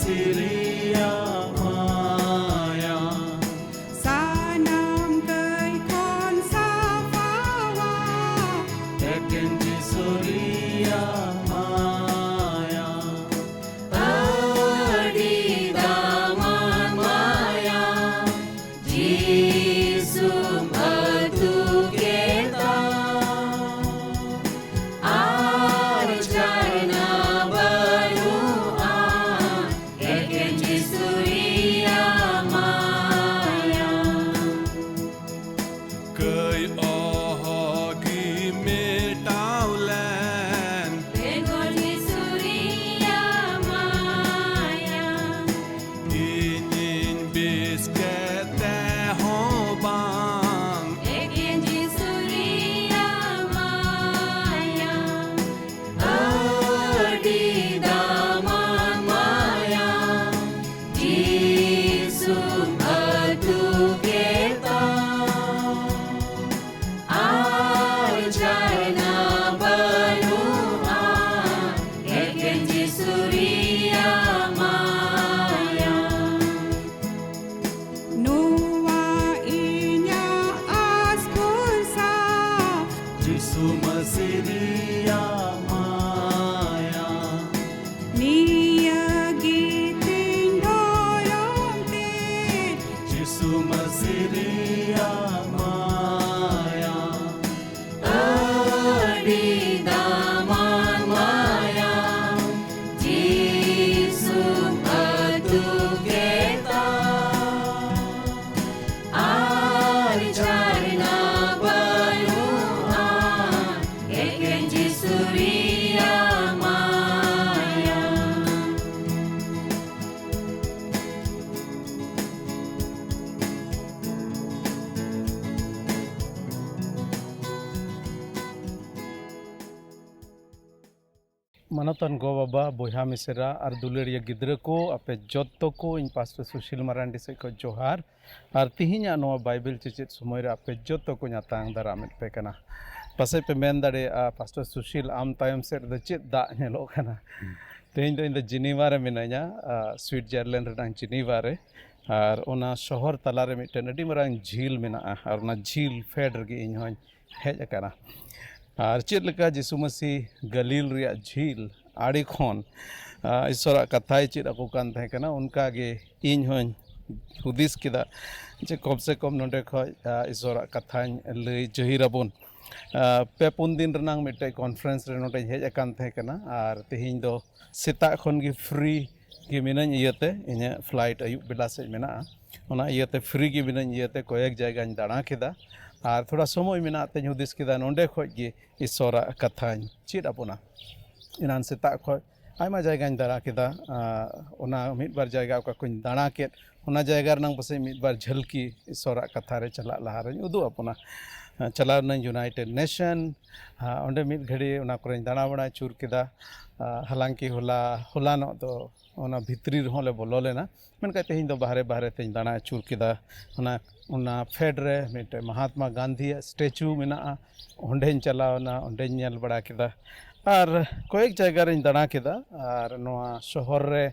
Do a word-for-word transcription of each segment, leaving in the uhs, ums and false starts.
Syria ᱢᱟᱭᱟ᱾ ᱥᱟᱱᱟᱢ ᱠᱟᱹᱭ ᱠᱷᱚᱱ ᱥᱟᱯᱷᱟᱣᱟ᱾ ᱮᱠᱮᱱ ᱡᱤᱥᱩ ᱨᱤᱭᱟ ᱢᱟᱭᱟ᱾ ᱟᱹᱰᱤ ᱫᱟᱢᱟᱱ ᱢᱟᱭᱟ᱾ ᱡᱤᱥᱩᱢ ᱟᱹᱛᱩ ᱠᱮᱫᱟ᱾ ᱟᱨ ᱡᱷᱟᱨᱱᱟ ᱵᱟᱹᱱᱩᱜᱼᱟ᱾ ᱮᱠᱮᱱ ᱡᱤᱥᱩ ᱨᱤᱭᱟ ᱢᱟᱭᱟ᱾ ᱠᱟᱹᱭ ᱚᱦᱚᱜᱤ ᱢᱮᱴᱟᱣ ᱞᱮᱱ᱾ ᱵᱮᱜᱚᱨ ᱡᱤᱥᱩ ᱨᱤᱭᱟ ᱢᱟᱭᱟ᱾ ᱤᱧᱤᱧ ᱵᱮᱥ ᱠᱮᱛᱮ ᱦᱚᱸ ᱵᱟᱝ᱾ ᱮᱠᱮᱱ ᱡᱤᱥᱩ ᱨᱤᱭᱟ ᱢᱟᱭᱟ᱾ ᱟᱹᱰᱤ ᱫᱟᱢᱟᱱ ᱢᱟᱭᱟ᱾ ᱡᱤᱥᱩᱢ ᱟᱹᱛᱩ ᱠᱮᱫᱟ᱾ ᱟᱨ ᱡᱷᱟᱨᱱᱟ ᱵᱟᱹᱱᱩᱜᱼᱟ᱾ ᱮᱠᱮᱱ ᱡᱤᱥᱩ ᱨᱤᱭᱟ ᱢᱟᱭᱟ᱾ ᱱᱚᱣᱟ ᱤᱧᱟᱹᱜ ᱟᱥ ᱵᱷᱚᱨᱥᱟ᱾ ᱡᱤᱥᱩ ᱢᱟᱹᱥᱤ ᱨᱤᱭᱟ ᱢᱟᱭᱟ᱾ ᱱᱤᱭᱟᱹ ᱜᱮ ᱛᱤᱧ ᱫᱷᱚᱨᱚᱢ ᱛᱮ᱾ ᱡᱤᱥᱩ ᱢᱟᱹᱥᱤ ᱨᱤᱭᱟ ᱢᱟᱭᱟ᱾ ᱟᱹᱰᱤ ᱫᱟᱢᱟᱱ ᱢᱟᱭᱟ᱾ ᱡᱤᱥᱩᱢ ᱟᱹᱛᱩ ᱠᱮᱫᱟ᱾ ᱟᱨ ᱡᱷᱟᱨᱱᱟ ᱵᱟᱹᱱᱩᱜᱼᱟ᱾ ᱮᱠᱮᱱ ᱡᱤᱥᱩ ᱨᱤᱭᱟ ᱢᱟᱭᱟ᱾ ᱢᱟᱱᱚᱛᱟᱱ ᱜᱚ ᱵᱟᱵᱟ, ᱵᱚᱭᱦᱟ ᱢᱤᱥᱮᱨᱟ ᱟᱨ ᱫᱩᱞᱟᱹᱲᱤᱭᱟᱹ ᱜᱤᱫᱽᱨᱟᱹ ᱠᱚ, ᱟᱯᱮ ᱡᱚᱛᱚ ᱠᱚ ᱤᱧ ᱯᱟᱥᱴᱚᱨ ᱥᱩᱥᱤᱞ ᱢᱟᱨᱟᱱᱰᱤ ᱥᱮᱫ ᱠᱷᱚᱱ ᱡᱚᱦᱟᱨ᱾ ᱟᱨ ᱛᱤᱦᱤᱧᱟᱜ ᱱᱚᱣᱟ ᱵᱟᱭᱵᱮᱞ ᱪᱮᱪᱮᱫ ᱥᱚᱢᱚᱭ ᱨᱮ ᱟᱯᱮ ᱡᱚᱛᱚ ᱠᱚᱧ ᱟᱛᱟᱝ ᱫᱟᱨᱟᱢᱮᱫ ᱯᱮ ᱠᱟᱱᱟ᱾ ᱯᱟᱥᱮᱡ ᱯᱮ ᱢᱮᱱ ᱫᱟᱲᱮᱭᱟᱜᱼᱟ, "ᱯᱟᱥᱴᱚᱨ ᱥᱩᱥᱤᱞ, ᱟᱢ ᱛᱟᱭᱚᱢ ᱥᱮᱫ ᱨᱮᱫᱚ ᱪᱮᱫ ᱫᱟᱜ ᱧᱮᱞᱚᱜ ᱠᱟᱱᱟ?" ᱛᱮᱦᱮᱧ ᱫᱚ ᱤᱧ ᱫᱚ ᱡᱤᱱᱤᱵᱷᱟ ᱨᱮ ᱢᱤᱱᱟᱹᱧᱟ, ᱟᱨ ᱥᱩᱭᱤᱴᱡᱟᱨᱞᱮᱱᱰ ᱨᱮᱱᱟᱜ ᱡᱤᱱᱤᱵᱷᱟ ᱨᱮ᱾ ᱟᱨ ᱚᱱᱟ ᱥᱚᱦᱚᱨ ᱛᱟᱞᱟ ᱨᱮ ᱢᱤᱫᱴᱮᱱ ᱟᱹᱰᱤ ᱢᱟᱨᱟᱝ ᱡᱷᱤᱞ ᱢᱮᱱᱟᱜᱼᱟ, ᱟᱨ ᱚᱱᱟ ᱡᱷᱤᱞ ᱯᱷᱮᱰ ᱨᱮᱜᱮ ᱤᱧ ᱦᱚᱸᱧ ᱦᱮᱡ ᱟᱠᱟᱱᱟ᱾ ᱟᱨ ᱪᱮᱫ ᱞᱮᱠᱟ ᱡᱤᱥᱩ ᱢᱟᱹᱥᱤ ᱜᱟᱹᱞᱤᱞ ᱨᱮᱭᱟᱜ ᱡᱷᱤᱞ ᱟᱲᱮ ᱠᱷᱚᱱ, ᱟᱨ ᱤᱥᱚᱨᱟᱜ ᱠᱟᱛᱷᱟᱭ ᱪᱮᱫ ᱟᱠᱚ ᱠᱟᱱ ᱛᱟᱦᱮᱸ ᱠᱟᱱᱟ, ᱚᱱᱠᱟ ᱜᱮ ᱤᱧ ᱦᱚᱸᱧ ᱦᱩᱫᱤᱥ ᱠᱮᱫᱟ ᱡᱮ ᱠᱚᱢ ᱥᱮ ᱠᱚᱢ ᱱᱚᱰᱮ ᱠᱷᱚᱱ, ᱟᱨ ᱤᱥᱚᱨᱟᱜ ᱠᱟᱛᱷᱟᱧ ᱞᱟᱹᱭ ᱡᱟᱹᱦᱤᱨᱟᱵᱚᱱ᱾ ᱟᱨ ᱯᱮ ᱯᱩᱱ ᱫᱤᱱ ᱨᱮᱱᱟᱜ ᱢᱤᱫᱴᱮᱡ ᱠᱚᱱᱯᱷᱟᱨᱮᱱᱥ ᱨᱮ ᱱᱚᱰᱮᱧ ᱦᱮᱡ ᱟᱠᱟᱱ ᱛᱟᱦᱮᱸ ᱠᱟᱱᱟ, ᱟᱨ ᱛᱮᱦᱮᱧ ᱫᱚ ᱥᱮᱛᱟᱜ ᱠᱷᱚᱱ ᱜᱮ ᱯᱷᱨᱤ ᱜᱮ ᱢᱤᱱᱟᱹᱧ ᱤᱭᱟᱹᱛᱮ, ᱤᱧᱟᱹᱜ ᱯᱷᱞᱟᱭᱤᱴ ᱟᱹᱭᱩᱵ ᱵᱮᱞᱟ ᱥᱮᱫ ᱢᱮᱱᱟᱜᱼᱟ, ᱚᱱᱟ ᱤᱭᱟᱹᱛᱮ ᱯᱷᱨᱤ ᱜᱮ ᱢᱤᱱᱟᱹᱧ ᱤᱭᱟᱹᱛᱮ ᱠᱚᱭᱮᱠ ᱡᱟᱭᱜᱟᱧ ᱫᱟᱬᱟ ᱠᱮᱫᱟ᱾ ᱟᱨ ᱛᱷᱚᱲᱟ ᱥᱚᱢᱚᱭ ᱢᱮᱱᱟᱜ ᱛᱮᱧ ᱦᱩᱫᱤᱥ ᱠᱮᱫᱟ ᱱᱚᱰᱮ ᱠᱷᱚᱡ ᱜᱮ ᱤᱥᱚᱨᱟᱜ ᱠᱟᱛᱷᱟᱧ ᱪᱮᱫ ᱟᱵᱚᱱᱟ᱾ ᱮᱱᱟᱱ ᱥᱮᱛᱟᱜ ᱠᱷᱚᱡ ᱟᱭᱢᱟ ᱡᱟᱭᱜᱟᱧ ᱫᱟᱬᱟ ᱠᱮᱫᱟ᱾ ᱟᱨ ᱚᱱᱟ ᱢᱤᱫ ᱵᱟᱨ ᱡᱟᱭᱜᱟ ᱚᱠᱟ ᱠᱚᱧ ᱫᱟᱬᱟ ᱠᱮᱫ, ᱚᱱᱟ ᱡᱟᱭᱜᱟ ᱨᱮᱱᱟᱝ ᱯᱟᱥᱮᱡ ᱢᱤᱫ ᱵᱟᱨ ᱡᱷᱟᱹᱞᱠᱤ ᱤᱥᱚᱨᱟᱜ ᱠᱟᱛᱷᱟ ᱨᱮ ᱪᱟᱞᱟᱜ ᱞᱟᱦᱟ ᱨᱮᱧ ᱩᱫᱩᱜ ᱟᱵᱚᱱᱟ᱾ ᱪᱟᱞᱟᱣ ᱞᱮᱱᱟᱹᱧ ᱤᱭᱩᱱᱟᱭᱴᱮᱰ ᱱᱮᱥᱚᱱ, ᱚᱸᱰᱮ ᱢᱤᱫ ᱜᱷᱟᱹᱲᱤ ᱚᱱᱟ ᱠᱚᱨᱮᱧ ᱫᱟᱬᱟ ᱵᱟᱲᱟ ᱟᱹᱪᱩᱨ ᱠᱮᱫᱟ᱾ ᱦᱟᱞᱟᱝᱠᱤ ᱦᱚᱞᱟ, ᱦᱚᱞᱟᱱᱚᱜ ᱫᱚ ᱚᱱᱟ ᱵᱷᱤᱛᱨᱤ ᱨᱮᱦᱚᱸ ᱞᱮ ᱵᱚᱞᱚ ᱞᱮᱱᱟ, ᱢᱮᱱᱠᱷᱟᱱ ᱛᱮᱦᱮᱧ ᱫᱚ ᱵᱟᱦᱨᱮ ᱵᱟᱦᱨᱮ ᱛᱮᱧ ᱫᱟᱬᱟ ᱟᱹᱪᱩᱨ ᱠᱮᱫᱟ᱾ ᱚᱱᱟ, ᱚᱱᱟ ᱯᱷᱮᱰ ᱨᱮ ᱢᱤᱫᱴᱮᱡ ᱢᱟᱦᱟᱛᱢᱟ ᱜᱟᱱᱫᱷᱤᱭᱟᱜ ᱥᱴᱮᱪᱩ ᱢᱮᱱᱟᱜᱼᱟ, ᱚᱸᱰᱮᱧ ᱪᱟᱞᱟᱣ ᱮᱱᱟ, ᱚᱸᱰᱮᱧ ᱧᱮᱞ ᱵᱟᱲᱟ ᱠᱮᱫᱟ᱾ ᱟᱨ ᱠᱚᱭᱮᱠ ᱡᱟᱭᱜᱟ ᱨᱮᱧ ᱫᱟᱬᱟ ᱠᱮᱫᱟ᱾ ᱟᱨ ᱱᱚᱣᱟ ᱥᱚᱦᱚᱨ ᱨᱮ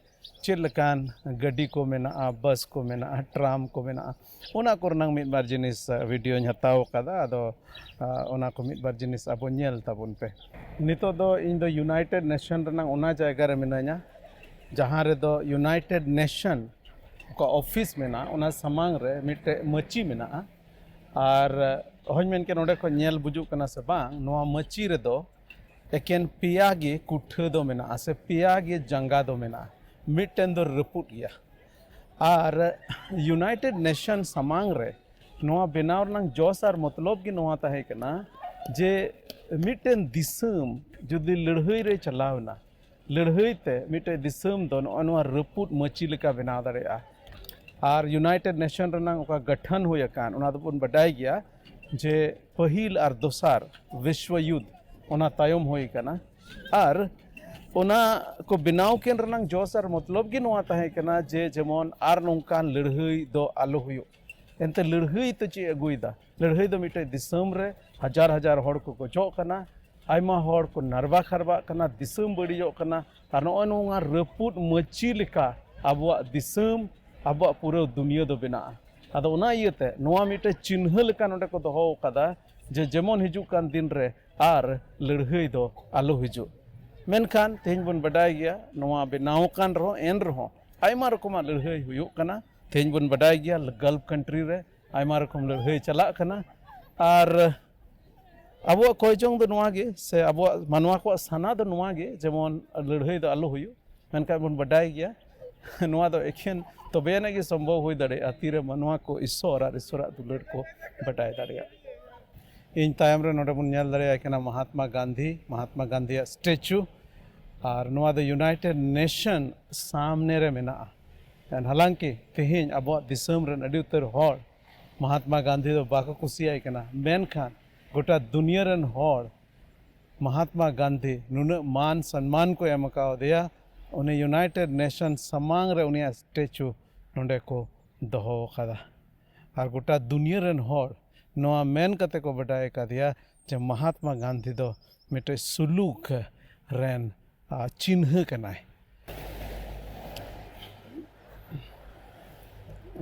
ᱪᱮᱫ ᱞᱮᱠᱟᱱ ᱜᱟᱹᱰᱤ ᱠᱚ ᱢᱮᱱᱟᱜᱼᱟ, ᱵᱟᱥ ᱠᱚ ᱢᱮᱱᱟᱜᱼᱟ, ᱴᱨᱟᱢ ᱠᱚ ᱢᱮᱱᱟᱜᱼᱟ, ᱚᱱᱟ ᱠᱚᱨᱮᱱᱟᱝ ᱢᱤᱫ ᱵᱟᱨ ᱡᱤᱱᱤᱥ, ᱟ, ᱵᱷᱤᱰᱤᱭᱳᱧ ᱦᱟᱛᱟᱣ ᱟᱠᱟᱫᱟ᱾ ᱟᱫᱚ, ᱟ, ᱚᱱᱟ ᱠᱚ ᱢᱤᱫ ᱵᱟᱨ ᱡᱤᱱᱤᱥ ᱟᱵᱚ ᱧᱮᱞ ᱛᱟᱵᱚᱱ ᱯᱮ᱾ ᱱᱤᱛᱚᱜ ᱫᱚ ᱤᱧ ᱫᱚ ᱤᱭᱩᱱᱟᱭᱴᱮᱰ ᱱᱮᱥᱚᱱ ᱨᱮᱱᱟᱝ ᱚᱱᱟ ᱡᱟᱭᱜᱟ ᱨᱮ ᱢᱤᱱᱟᱹᱧᱟ, ᱡᱟᱦᱟᱸ ᱨᱮᱫᱚ ᱤᱭᱩᱱᱟᱭᱴᱮᱰ ᱱᱮᱥᱚᱱ ᱚᱠᱟ ᱚᱯᱷᱤᱥ ᱢᱮᱱᱟᱜᱼᱟ, ᱚᱱᱟ ᱥᱟᱢᱟᱝ ᱨᱮ ᱢᱤᱫᱴᱮᱡ ᱢᱟᱹᱪᱤ ᱢᱮᱱᱟᱜᱼᱟ᱾ ᱟᱨ, ᱟ, ᱦᱚᱧ ᱢᱮᱱ ᱠᱮᱫ, ᱱᱚᱸᱰᱮ ᱠᱷᱚᱱ ᱧᱮᱞ ᱵᱩᱡᱩᱜ ᱠᱟᱱᱟ ᱥᱮ ᱵᱟᱝ, ᱱᱚᱣᱟ ᱢᱟᱹᱪᱤ ᱨᱮᱫᱚ ᱮᱠᱮᱱ ᱯᱮᱭᱟ ᱜᱮ ᱠᱩᱴᱷᱟᱹ ᱫᱚ ᱢᱮᱱᱟᱜᱼᱟ, ᱥᱮ ᱯᱮᱭᱟ ᱜᱮ ᱡᱟᱸᱜᱟ ᱫᱚ ᱢᱮᱱᱟᱜᱼᱟ, ᱢᱤᱫᱴᱮᱱ ᱫᱚ ᱨᱟᱹᱯᱩᱫ ᱜᱮᱭᱟ᱾ ᱟᱨ ᱤᱭᱩᱱᱟᱭᱴᱮᱰ ᱱᱮᱥᱚᱱ ᱥᱟᱢᱟᱝ ᱨᱮ ᱱᱚᱣᱟ ᱵᱮᱱᱟᱣ ᱨᱮᱱᱟᱜ ᱡᱚᱥ ᱟᱨ ᱢᱚᱛᱞᱚᱵ ᱜᱮ ᱱᱚᱣᱟ ᱛᱟᱦᱮᱸ ᱠᱟᱱᱟ ᱡᱮ ᱢᱤᱫᱴᱮᱱ ᱫᱤᱥᱚᱢ ᱡᱩᱫᱤ ᱞᱟᱹᱲᱦᱟᱹᱭ ᱨᱮ ᱪᱟᱞᱟᱣ ᱮᱱᱟ, ᱞᱟᱹᱲᱦᱟᱹᱭ ᱛᱮ ᱢᱤᱫᱴᱮᱱ ᱫᱤᱥᱚᱢ ᱫᱚ ᱱᱚᱜᱼᱚ ᱱᱚᱣᱟ ᱨᱟᱹᱯᱩᱫ ᱢᱟᱹᱪᱤ ᱞᱮᱠᱟ ᱵᱮᱱᱟᱣ ᱫᱟᱲᱮᱭᱟᱜᱼᱟ᱾ ᱟᱨ ᱤᱭᱩᱱᱟᱭᱴᱮᱰ ᱱᱮᱥᱚᱱ ᱨᱮᱱᱟᱜ ᱚᱠᱟ ᱜᱚᱴᱷᱚᱱ ᱦᱩᱭ ᱟᱠᱟᱱ, ᱚᱱᱟ ᱫᱚᱵᱚᱱ ᱵᱟᱰᱟᱭ ᱜᱮᱭᱟ ᱡᱮ ᱯᱟᱹᱦᱤᱞ ᱟᱨ ᱫᱚᱥᱟᱨ ᱵᱤᱥᱣᱚ ᱭᱩᱫᱽ ᱚᱱᱟ ᱛᱟᱭᱚᱢ ᱦᱩᱭ ᱟᱠᱟᱱᱟ᱾ ᱟᱨ ᱚᱱᱟ ᱠᱚ ᱵᱮᱱᱟᱣ ᱠᱮᱱ ᱨᱮᱱᱟᱜ ᱡᱚᱥ ᱟᱨ ᱢᱚᱛᱞᱚᱵ ᱜᱮ ᱱᱚᱣᱟ ᱛᱟᱦᱮᱸ ᱠᱟᱱᱟ ᱡᱮ ᱡᱮᱢᱚᱱ ᱟᱨ ᱱᱚᱝᱠᱟᱱ ᱞᱟᱹᱲᱦᱟᱹᱭ ᱫᱚ ᱟᱞᱚ ᱦᱩᱭᱩᱜ᱾ ᱮᱱᱛᱮ ᱞᱟᱹᱲᱦᱟᱹᱭ ᱛᱮ ᱪᱮᱫ ᱟᱹᱜᱩᱭᱮᱫᱟ? ᱞᱟᱹᱲᱦᱟᱹᱭ ᱫᱚ ᱢᱤᱫᱴᱮᱡ ᱫᱤᱥᱚᱢ ᱨᱮ ᱦᱟᱡᱟᱨ ᱦᱟᱡᱟᱨ ᱦᱚᱲ ᱠᱚ ᱜᱚᱡᱚᱜ ᱠᱟᱱᱟ, ᱟᱭᱢᱟ ᱦᱚᱲ ᱠᱚ ᱱᱟᱨᱵᱟ ᱠᱷᱟᱨᱵᱟᱜ ᱠᱟᱱᱟ, ᱫᱤᱥᱚᱢ ᱵᱟᱹᱲᱤᱡᱚᱜ ᱠᱟᱱᱟ᱾ ᱟᱨ ᱱᱚᱜᱼᱚᱭ ᱱᱚᱣᱟ ᱨᱟᱹᱯᱩᱫ ᱢᱟᱹᱪᱤ ᱞᱮᱠᱟ ᱟᱵᱚᱣᱟᱜ ᱫᱤᱥᱚᱢ, ᱟᱵᱚᱣᱟᱜ ᱯᱩᱨᱟᱹ ᱫᱩᱱᱤᱭᱟᱹ ᱫᱚ ᱵᱮᱱᱟᱜᱼᱟ᱾ ᱟᱫᱚ ᱚᱱᱟ ᱤᱭᱟᱹᱛᱮ ᱱᱚᱣᱟ ᱢᱤᱫᱴᱮᱱ ᱪᱤᱱᱦᱟᱹ ᱞᱮᱠᱟ ᱱᱚᱰᱮ ᱠᱚ ᱫᱚᱦᱚ ᱟᱠᱟᱫᱟ, ᱡᱮ ᱡᱮᱢᱚᱱ ᱦᱤᱡᱩᱜ ᱠᱟᱱ ᱫᱤᱱ ᱨᱮ ᱟᱨ ᱞᱟᱹᱲᱦᱟᱹᱭ ᱫᱚ ᱟᱞᱚ ᱦᱤᱡᱩᱜ᱾ ᱢᱮᱱᱠᱷᱟᱱ ᱛᱮᱦᱮᱧ ᱵᱚᱱ ᱵᱟᱰᱟᱭ ᱜᱮᱭᱟ, ᱱᱚᱣᱟ ᱵᱮᱱᱟᱣ ᱟᱠᱟᱱ ᱨᱮᱦᱚᱸ, ᱮᱱ ᱨᱮᱦᱚᱸ ᱟᱭᱢᱟ ᱨᱚᱠᱚᱢᱟᱜ ᱞᱟᱹᱲᱦᱟᱹᱭ ᱦᱩᱭᱩᱜ ᱠᱟᱱᱟ᱾ ᱛᱮᱦᱮᱧ ᱵᱚᱱ ᱵᱟᱰᱟᱭ ᱜᱮᱭᱟ, ᱜᱟᱞᱯᱷ ᱠᱟᱱᱴᱨᱤ ᱨᱮ ᱟᱭᱢᱟ ᱨᱚᱠᱚᱢ ᱞᱟᱹᱲᱦᱟᱹᱭ ᱪᱟᱞᱟᱜ ᱠᱟᱱᱟ᱾ ᱟᱨ ᱟᱵᱚᱣᱟᱜ ᱠᱚᱭ ᱡᱚᱝ ᱫᱚ ᱱᱚᱣᱟ ᱜᱮ, ᱥᱮ ᱟᱵᱚᱣᱟᱜ ᱢᱟᱱᱣᱟ ᱠᱚᱣᱟᱜ ᱥᱟᱱᱟ ᱫᱚ ᱱᱚᱣᱟ ᱜᱮ, ᱡᱮᱢᱚᱱ ᱞᱟᱹᱲᱦᱟᱹᱭ ᱫᱚ ᱟᱞᱚ ᱦᱩᱭᱩᱜ᱾ ᱢᱮᱱᱠᱷᱟᱱ ᱵᱚᱱ ᱵᱟᱰᱟᱭ ᱜᱮᱭᱟ, ᱱᱚᱣᱟ ᱫᱚ ᱮᱠᱷᱮᱱ ᱛᱚᱵᱮ ᱟᱹᱱᱤᱡ ᱜᱮ ᱥᱚᱢᱵᱷᱚᱵ ᱦᱩᱭ ᱫᱟᱲᱮᱭᱟᱜᱼᱟ, ᱛᱤᱨᱮ ᱢᱟᱱᱣᱟ ᱠᱚ ᱤᱥᱥᱚᱨ ᱟᱨ ᱤᱥᱥᱚᱨᱟᱜ ᱫᱩᱞᱟᱹᱲ ᱠᱚ ᱵᱟᱰᱟᱭ ᱫᱟᱲᱮᱭᱟᱜᱼᱟ᱾ ᱤᱧ ᱛᱟᱭᱚᱢ ᱨᱮ ᱱᱚᱰᱮ ᱵᱚᱱ ᱧᱮᱞ ᱫᱟᱲᱮᱭᱟᱭ ᱠᱟᱱᱟ ᱢᱚᱦᱟᱛᱢᱟ ᱜᱟᱱᱫᱷᱤ, ᱢᱚᱦᱟᱛᱢᱟ ᱜᱟᱱᱫᱷᱤᱭᱟᱜ ᱥᱴᱮᱪᱩ᱾ ᱟᱨ ᱱᱚᱣᱟ ᱫᱚ ᱤᱭᱩᱱᱟᱭᱴᱮᱰ ᱱᱮᱥᱚᱱ ᱥᱟᱢᱱᱮ ᱨᱮ ᱢᱮᱱᱟᱜᱼᱟ᱾ ᱮᱱ ᱦᱟᱞᱟᱝᱠᱤ ᱛᱮᱦᱮᱧ ᱟᱵᱚᱣᱟᱜ ᱫᱤᱥᱚᱢ ᱨᱮᱱ ᱟᱹᱰᱤ ᱩᱛᱟᱹᱨ ᱦᱚᱲ ᱢᱚᱦᱟᱛᱢᱟ ᱜᱟᱱᱫᱷᱤ ᱫᱚ ᱵᱟᱠᱚ ᱠᱩᱥᱤᱭᱟᱭ ᱠᱟᱱᱟ, ᱢᱮᱱᱠᱷᱟᱱ ᱜᱚᱴᱟ ᱫᱩᱱᱤᱭᱟᱹ ᱨᱮᱱ ᱦᱚᱲ ᱢᱚᱦᱟᱛᱢᱟ ᱜᱟᱱᱫᱷᱤ ᱱᱩᱱᱟᱹᱜ ᱢᱟᱱ ᱥᱚᱱᱢᱟᱱ ᱠᱚ ᱮᱢ ᱠᱟᱣᱫᱮᱭᱟ, ᱩᱱᱤ ᱤᱭᱩᱱᱟᱭᱴᱮᱰ ᱱᱮᱥᱚᱱ ᱥᱟᱢᱟᱝ ᱨᱮ ᱩᱱᱤᱭᱟᱜ ᱥᱴᱮᱪᱩ ᱱᱚᱰᱮ ᱠᱚ ᱫᱚᱦᱚ ᱟᱠᱟᱫᱟ᱾ ᱟᱨ ᱜᱚᱴᱟ ᱫᱩᱱᱤᱭᱟᱹ ᱨᱮᱱ ᱦᱚᱲ ᱱᱚᱣᱟ ᱢᱮᱱ ᱠᱟᱛᱮ ᱠᱚ ᱵᱟᱰᱟᱭ ᱟᱠᱟᱫᱮᱭᱟ ᱡᱮ ᱢᱚᱦᱟᱛᱢᱟ ᱜᱟᱱᱫᱷᱤ ᱫᱚ ᱢᱤᱫᱴᱮᱡ ᱥᱩᱞᱩᱠ ᱨᱮᱱ, ᱟ, ᱪᱤᱱᱦᱟᱹ ᱠᱟᱱᱟᱭ᱾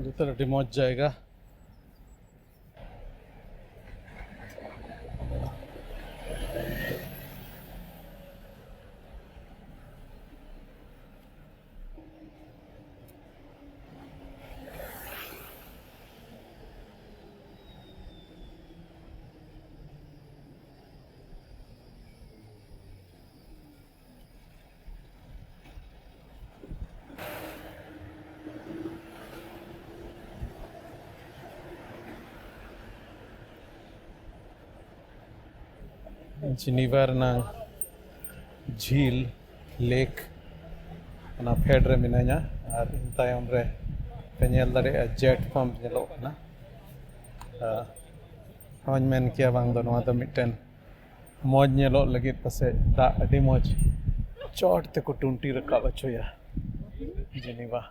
ᱡᱚᱛᱚ ᱟᱹᱰᱤ ᱢᱚᱡᱽ ᱡᱟᱭᱜᱟ᱾ ᱡᱤᱱᱤᱵᱷᱟ ᱨᱮᱱᱟᱝ ᱡᱷᱤᱞ, ᱞᱮᱠ, ᱚᱱᱟ ᱯᱷᱮᱰ ᱨᱮ ᱢᱤᱱᱟᱹᱧᱟ᱾ ᱟᱨ ᱤᱧ ᱛᱟᱭᱚᱢ ᱨᱮ ᱯᱮ ᱧᱮᱞ ᱫᱟᱲᱮᱭᱟᱜᱼᱟ, ᱡᱮᱴ ᱯᱟᱢᱯ ᱧᱮᱞᱚᱜ ᱠᱟᱱᱟ᱾ ᱟᱨ ᱦᱚᱸᱧ ᱢᱮᱱ ᱠᱮᱭᱟ ᱵᱟᱝ ᱫᱚ ᱱᱚᱣᱟ ᱫᱚ ᱢᱤᱫᱴᱮᱱ ᱢᱚᱡᱽ ᱧᱮᱞᱚᱜ ᱞᱟᱹᱜᱤᱫ ᱯᱟᱥᱮᱡ ᱫᱟᱜ ᱟᱹᱰᱤ ᱢᱚᱡᱽ ᱪᱚᱴ ᱛᱮᱠᱚ ᱴᱩᱱᱴᱤ ᱨᱟᱠᱟᱵ ᱦᱚᱪᱚᱭᱟ ᱡᱤᱱᱤᱵᱷᱟ᱾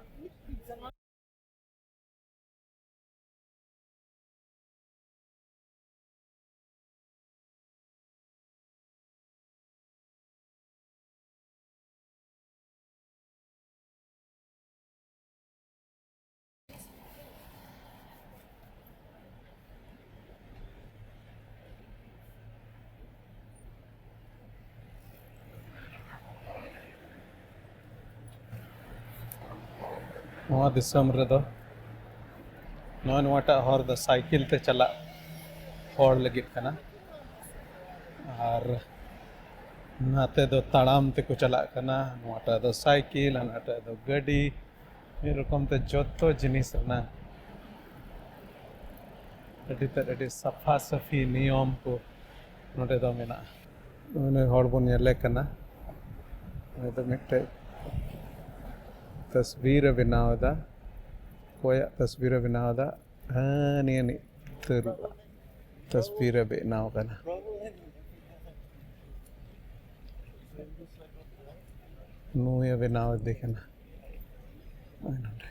ᱱᱚᱣᱟ ᱫᱤᱥᱚᱢ ᱨᱮᱫᱚ ᱱᱚᱜᱼᱚᱭ ᱱᱚᱣᱟᱴᱟᱜ ᱦᱚᱨ ᱫᱚ ᱥᱟᱭᱠᱮᱞ ᱛᱮ ᱪᱟᱞᱟᱜ ᱦᱚᱲ ᱞᱟᱹᱜᱤᱫ ᱠᱟᱱᱟ, ᱟᱨ ᱱᱟᱛᱮ ᱫᱚ ᱛᱟᱲᱟᱢ ᱛᱮᱠᱚ ᱪᱟᱞᱟᱜ ᱠᱟᱱᱟ, ᱱᱚᱣᱟᱴᱟᱜ ᱫᱚ ᱥᱟᱭᱠᱮᱞ, ᱦᱟᱱᱟᱴᱟᱜ ᱫᱚ ᱜᱟᱹᱰᱤ᱾ ᱢᱤᱫ ᱨᱚᱠᱚᱢ ᱛᱮ ᱡᱚᱛᱚ ᱡᱤᱱᱤᱥ ᱨᱮᱱᱟᱜ ᱟᱹᱰᱤ ᱛᱮᱫ, ᱟᱹᱰᱤ ᱥᱟᱯᱷᱟ ᱥᱟᱹᱯᱷᱤ ᱱᱤᱭᱚᱢ ᱠᱚ ᱱᱚᱰᱮ ᱫᱚ ᱢᱮᱱᱟᱜᱼᱟ᱾ ᱩᱱᱤ ᱦᱚᱲ ᱵᱚᱱ ᱧᱮᱞᱮ ᱠᱟᱱᱟ, ᱩᱱᱤ ᱫᱚ ᱢᱤᱫᱴᱮᱡ ᱛᱚᱥᱵᱤᱨ ᱮ ᱵᱮᱱᱟᱣ ᱮᱫᱟ᱾ ᱚᱠᱚᱭᱟᱜ ᱛᱚᱥᱵᱤᱨ ᱮ ᱵᱮᱱᱟᱣ ᱮᱫᱟ? ᱦᱟᱹᱱᱤ ᱦᱟᱹᱱᱤ ᱛᱟᱹᱨᱩᱵ ᱛᱚᱥᱵᱤᱨ ᱮ ᱵᱮᱱᱟᱣ ᱠᱟᱱᱟ᱾ ᱱᱩᱭ ᱮ ᱵᱮᱱᱟᱣ ᱮᱫᱮ ᱠᱟᱱᱟ᱾ ᱱᱚᱜᱼᱚᱭ ᱱᱚᱰᱮ᱾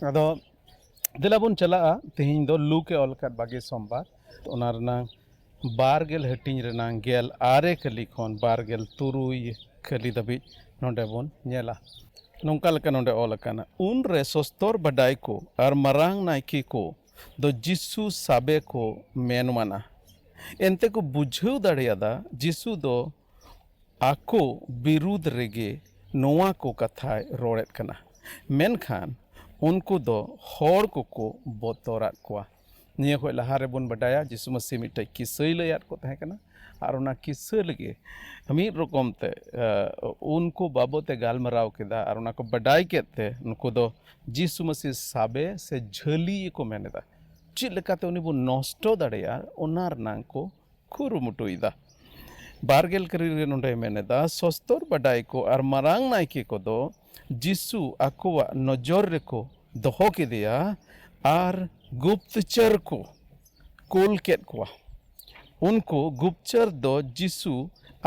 ᱟᱫᱚ ᱫᱮᱞᱟ ᱵᱚᱱ ᱪᱟᱞᱟᱜᱼᱟ᱾ ᱛᱮᱦᱮᱧ ᱫᱚ ᱞᱩᱠ ᱮ ᱚᱞ ᱟᱠᱟᱫ ᱵᱟᱜᱮ ᱥᱳᱢᱵᱟᱨ, ᱚᱱᱟ ᱨᱮᱱᱟᱝ ᱵᱟᱨ ᱜᱮᱞ ᱦᱟᱹᱴᱤᱧ ᱨᱮᱱᱟᱝ ᱜᱮᱞ ᱟᱨᱮ ᱠᱟᱹᱞᱤ ᱠᱷᱚᱱ ᱵᱟᱨ ᱜᱮᱞ ᱛᱩᱨᱩᱭ ᱠᱟᱹᱞᱤ ᱫᱷᱟᱹᱵᱤᱡ ᱱᱚᱰᱮ ᱵᱚᱱ ᱧᱮᱞᱟ᱾ ᱱᱚᱝᱠᱟ ᱞᱮᱠᱟ ᱱᱚᱰᱮ ᱚᱞ ᱟᱠᱟᱱᱟ, ᱩᱱᱨᱮ ᱥᱚᱥᱛᱚᱨ ᱵᱟᱰᱟᱭ ᱠᱚ ᱟᱨ ᱢᱟᱨᱟᱝ ᱱᱟᱭᱠᱮ ᱠᱚ ᱫᱚ ᱡᱤᱥᱩ ᱥᱟᱵᱮ ᱠᱚ ᱢᱮᱱᱣᱟᱱᱟ᱾ ᱮᱱᱛᱮ ᱠᱚ ᱵᱩᱡᱷᱟᱹᱣ ᱫᱟᱲᱮᱭᱟᱫᱟ ᱡᱤᱥᱩ ᱫᱚ ᱟᱠᱚ ᱵᱤᱨᱩᱫᱷ ᱨᱮᱜᱮ ᱱᱚᱣᱟ ᱠᱚ ᱠᱟᱛᱷᱟᱭ ᱨᱚᱲᱮᱫ ᱠᱟᱱᱟ, ᱢᱮᱱᱠᱷᱟᱱ ᱩᱱᱠᱩ ᱫᱚ ᱦᱚᱲ ᱠᱚᱠᱚ ᱵᱚᱛᱚᱨᱟᱫ ᱠᱚᱣᱟ᱾ ᱱᱤᱭᱟᱹ ᱠᱷᱚᱱ ᱞᱟᱦᱟ ᱨᱮᱵᱚᱱ ᱵᱟᱰᱟᱭᱟ, ᱡᱤᱥᱩ ᱢᱟᱹᱥᱤ ᱢᱤᱫᱴᱮᱡ ᱠᱤᱥᱟᱹᱭ ᱞᱟᱹᱭᱟᱫ ᱠᱚ ᱛᱟᱦᱮᱸ ᱠᱟᱱᱟ, ᱟᱨ ᱚᱱᱟ ᱠᱤᱥᱟᱹ ᱞᱟᱹᱜᱤᱫ ᱢᱤᱫ ᱨᱚᱠᱚᱢ ᱛᱮ ᱩᱱᱠᱩ ᱵᱟᱵᱚᱛ ᱮ ᱜᱟᱞᱢᱟᱨᱟᱣ ᱠᱮᱫᱟ, ᱟᱨ ᱚᱱᱟ ᱠᱚ ᱵᱟᱰᱟᱭ ᱠᱮᱫ ᱛᱮ ᱱᱩᱠᱩ ᱫᱚ ᱡᱤᱥᱩ ᱢᱟᱹᱥᱤ ᱥᱟᱵᱮ ᱥᱮ ᱡᱷᱟᱹᱞᱤ ᱠᱚ ᱢᱮᱱ ᱮᱫᱟ᱾ ᱪᱮᱫ ᱞᱮᱠᱟᱛᱮ ᱩᱱᱤ ᱵᱚᱱ ᱱᱚᱥᱴᱚ ᱫᱟᱲᱮᱭᱟᱜᱼᱟ, ᱚᱱᱟ ᱨᱮᱱᱟᱜ ᱠᱚ ᱠᱩᱨᱩᱢᱩᱴᱩᱭᱮᱫᱟ᱾ ᱵᱟᱨ ᱜᱮᱞ ᱠᱟᱹᱨᱤ ᱨᱮ ᱱᱚᱰᱮ ᱢᱮᱱ ᱮᱫᱟ, ᱥᱚᱥᱛᱚᱨ ᱵᱟᱰᱟᱭ ᱠᱚ ᱟᱨ ᱢᱟᱨᱟᱝ ᱱᱟᱭᱠᱮ ᱠᱚᱫᱚ ᱡᱤᱥᱩ ᱟᱠᱚᱣᱟᱜ ᱱᱚᱡᱚᱨ ᱨᱮᱠᱚ ᱫᱚᱦᱚ ᱠᱮᱫᱮᱭᱟ ᱟᱨ ᱜᱩᱯᱛᱪᱟᱨ ᱠᱚ ᱠᱩᱞ ᱠᱮᱫ ᱠᱚᱣᱟ᱾ ᱩᱱᱠᱩ ᱜᱩᱯᱛᱪᱟᱨ ᱫᱚ ᱡᱤᱥᱩ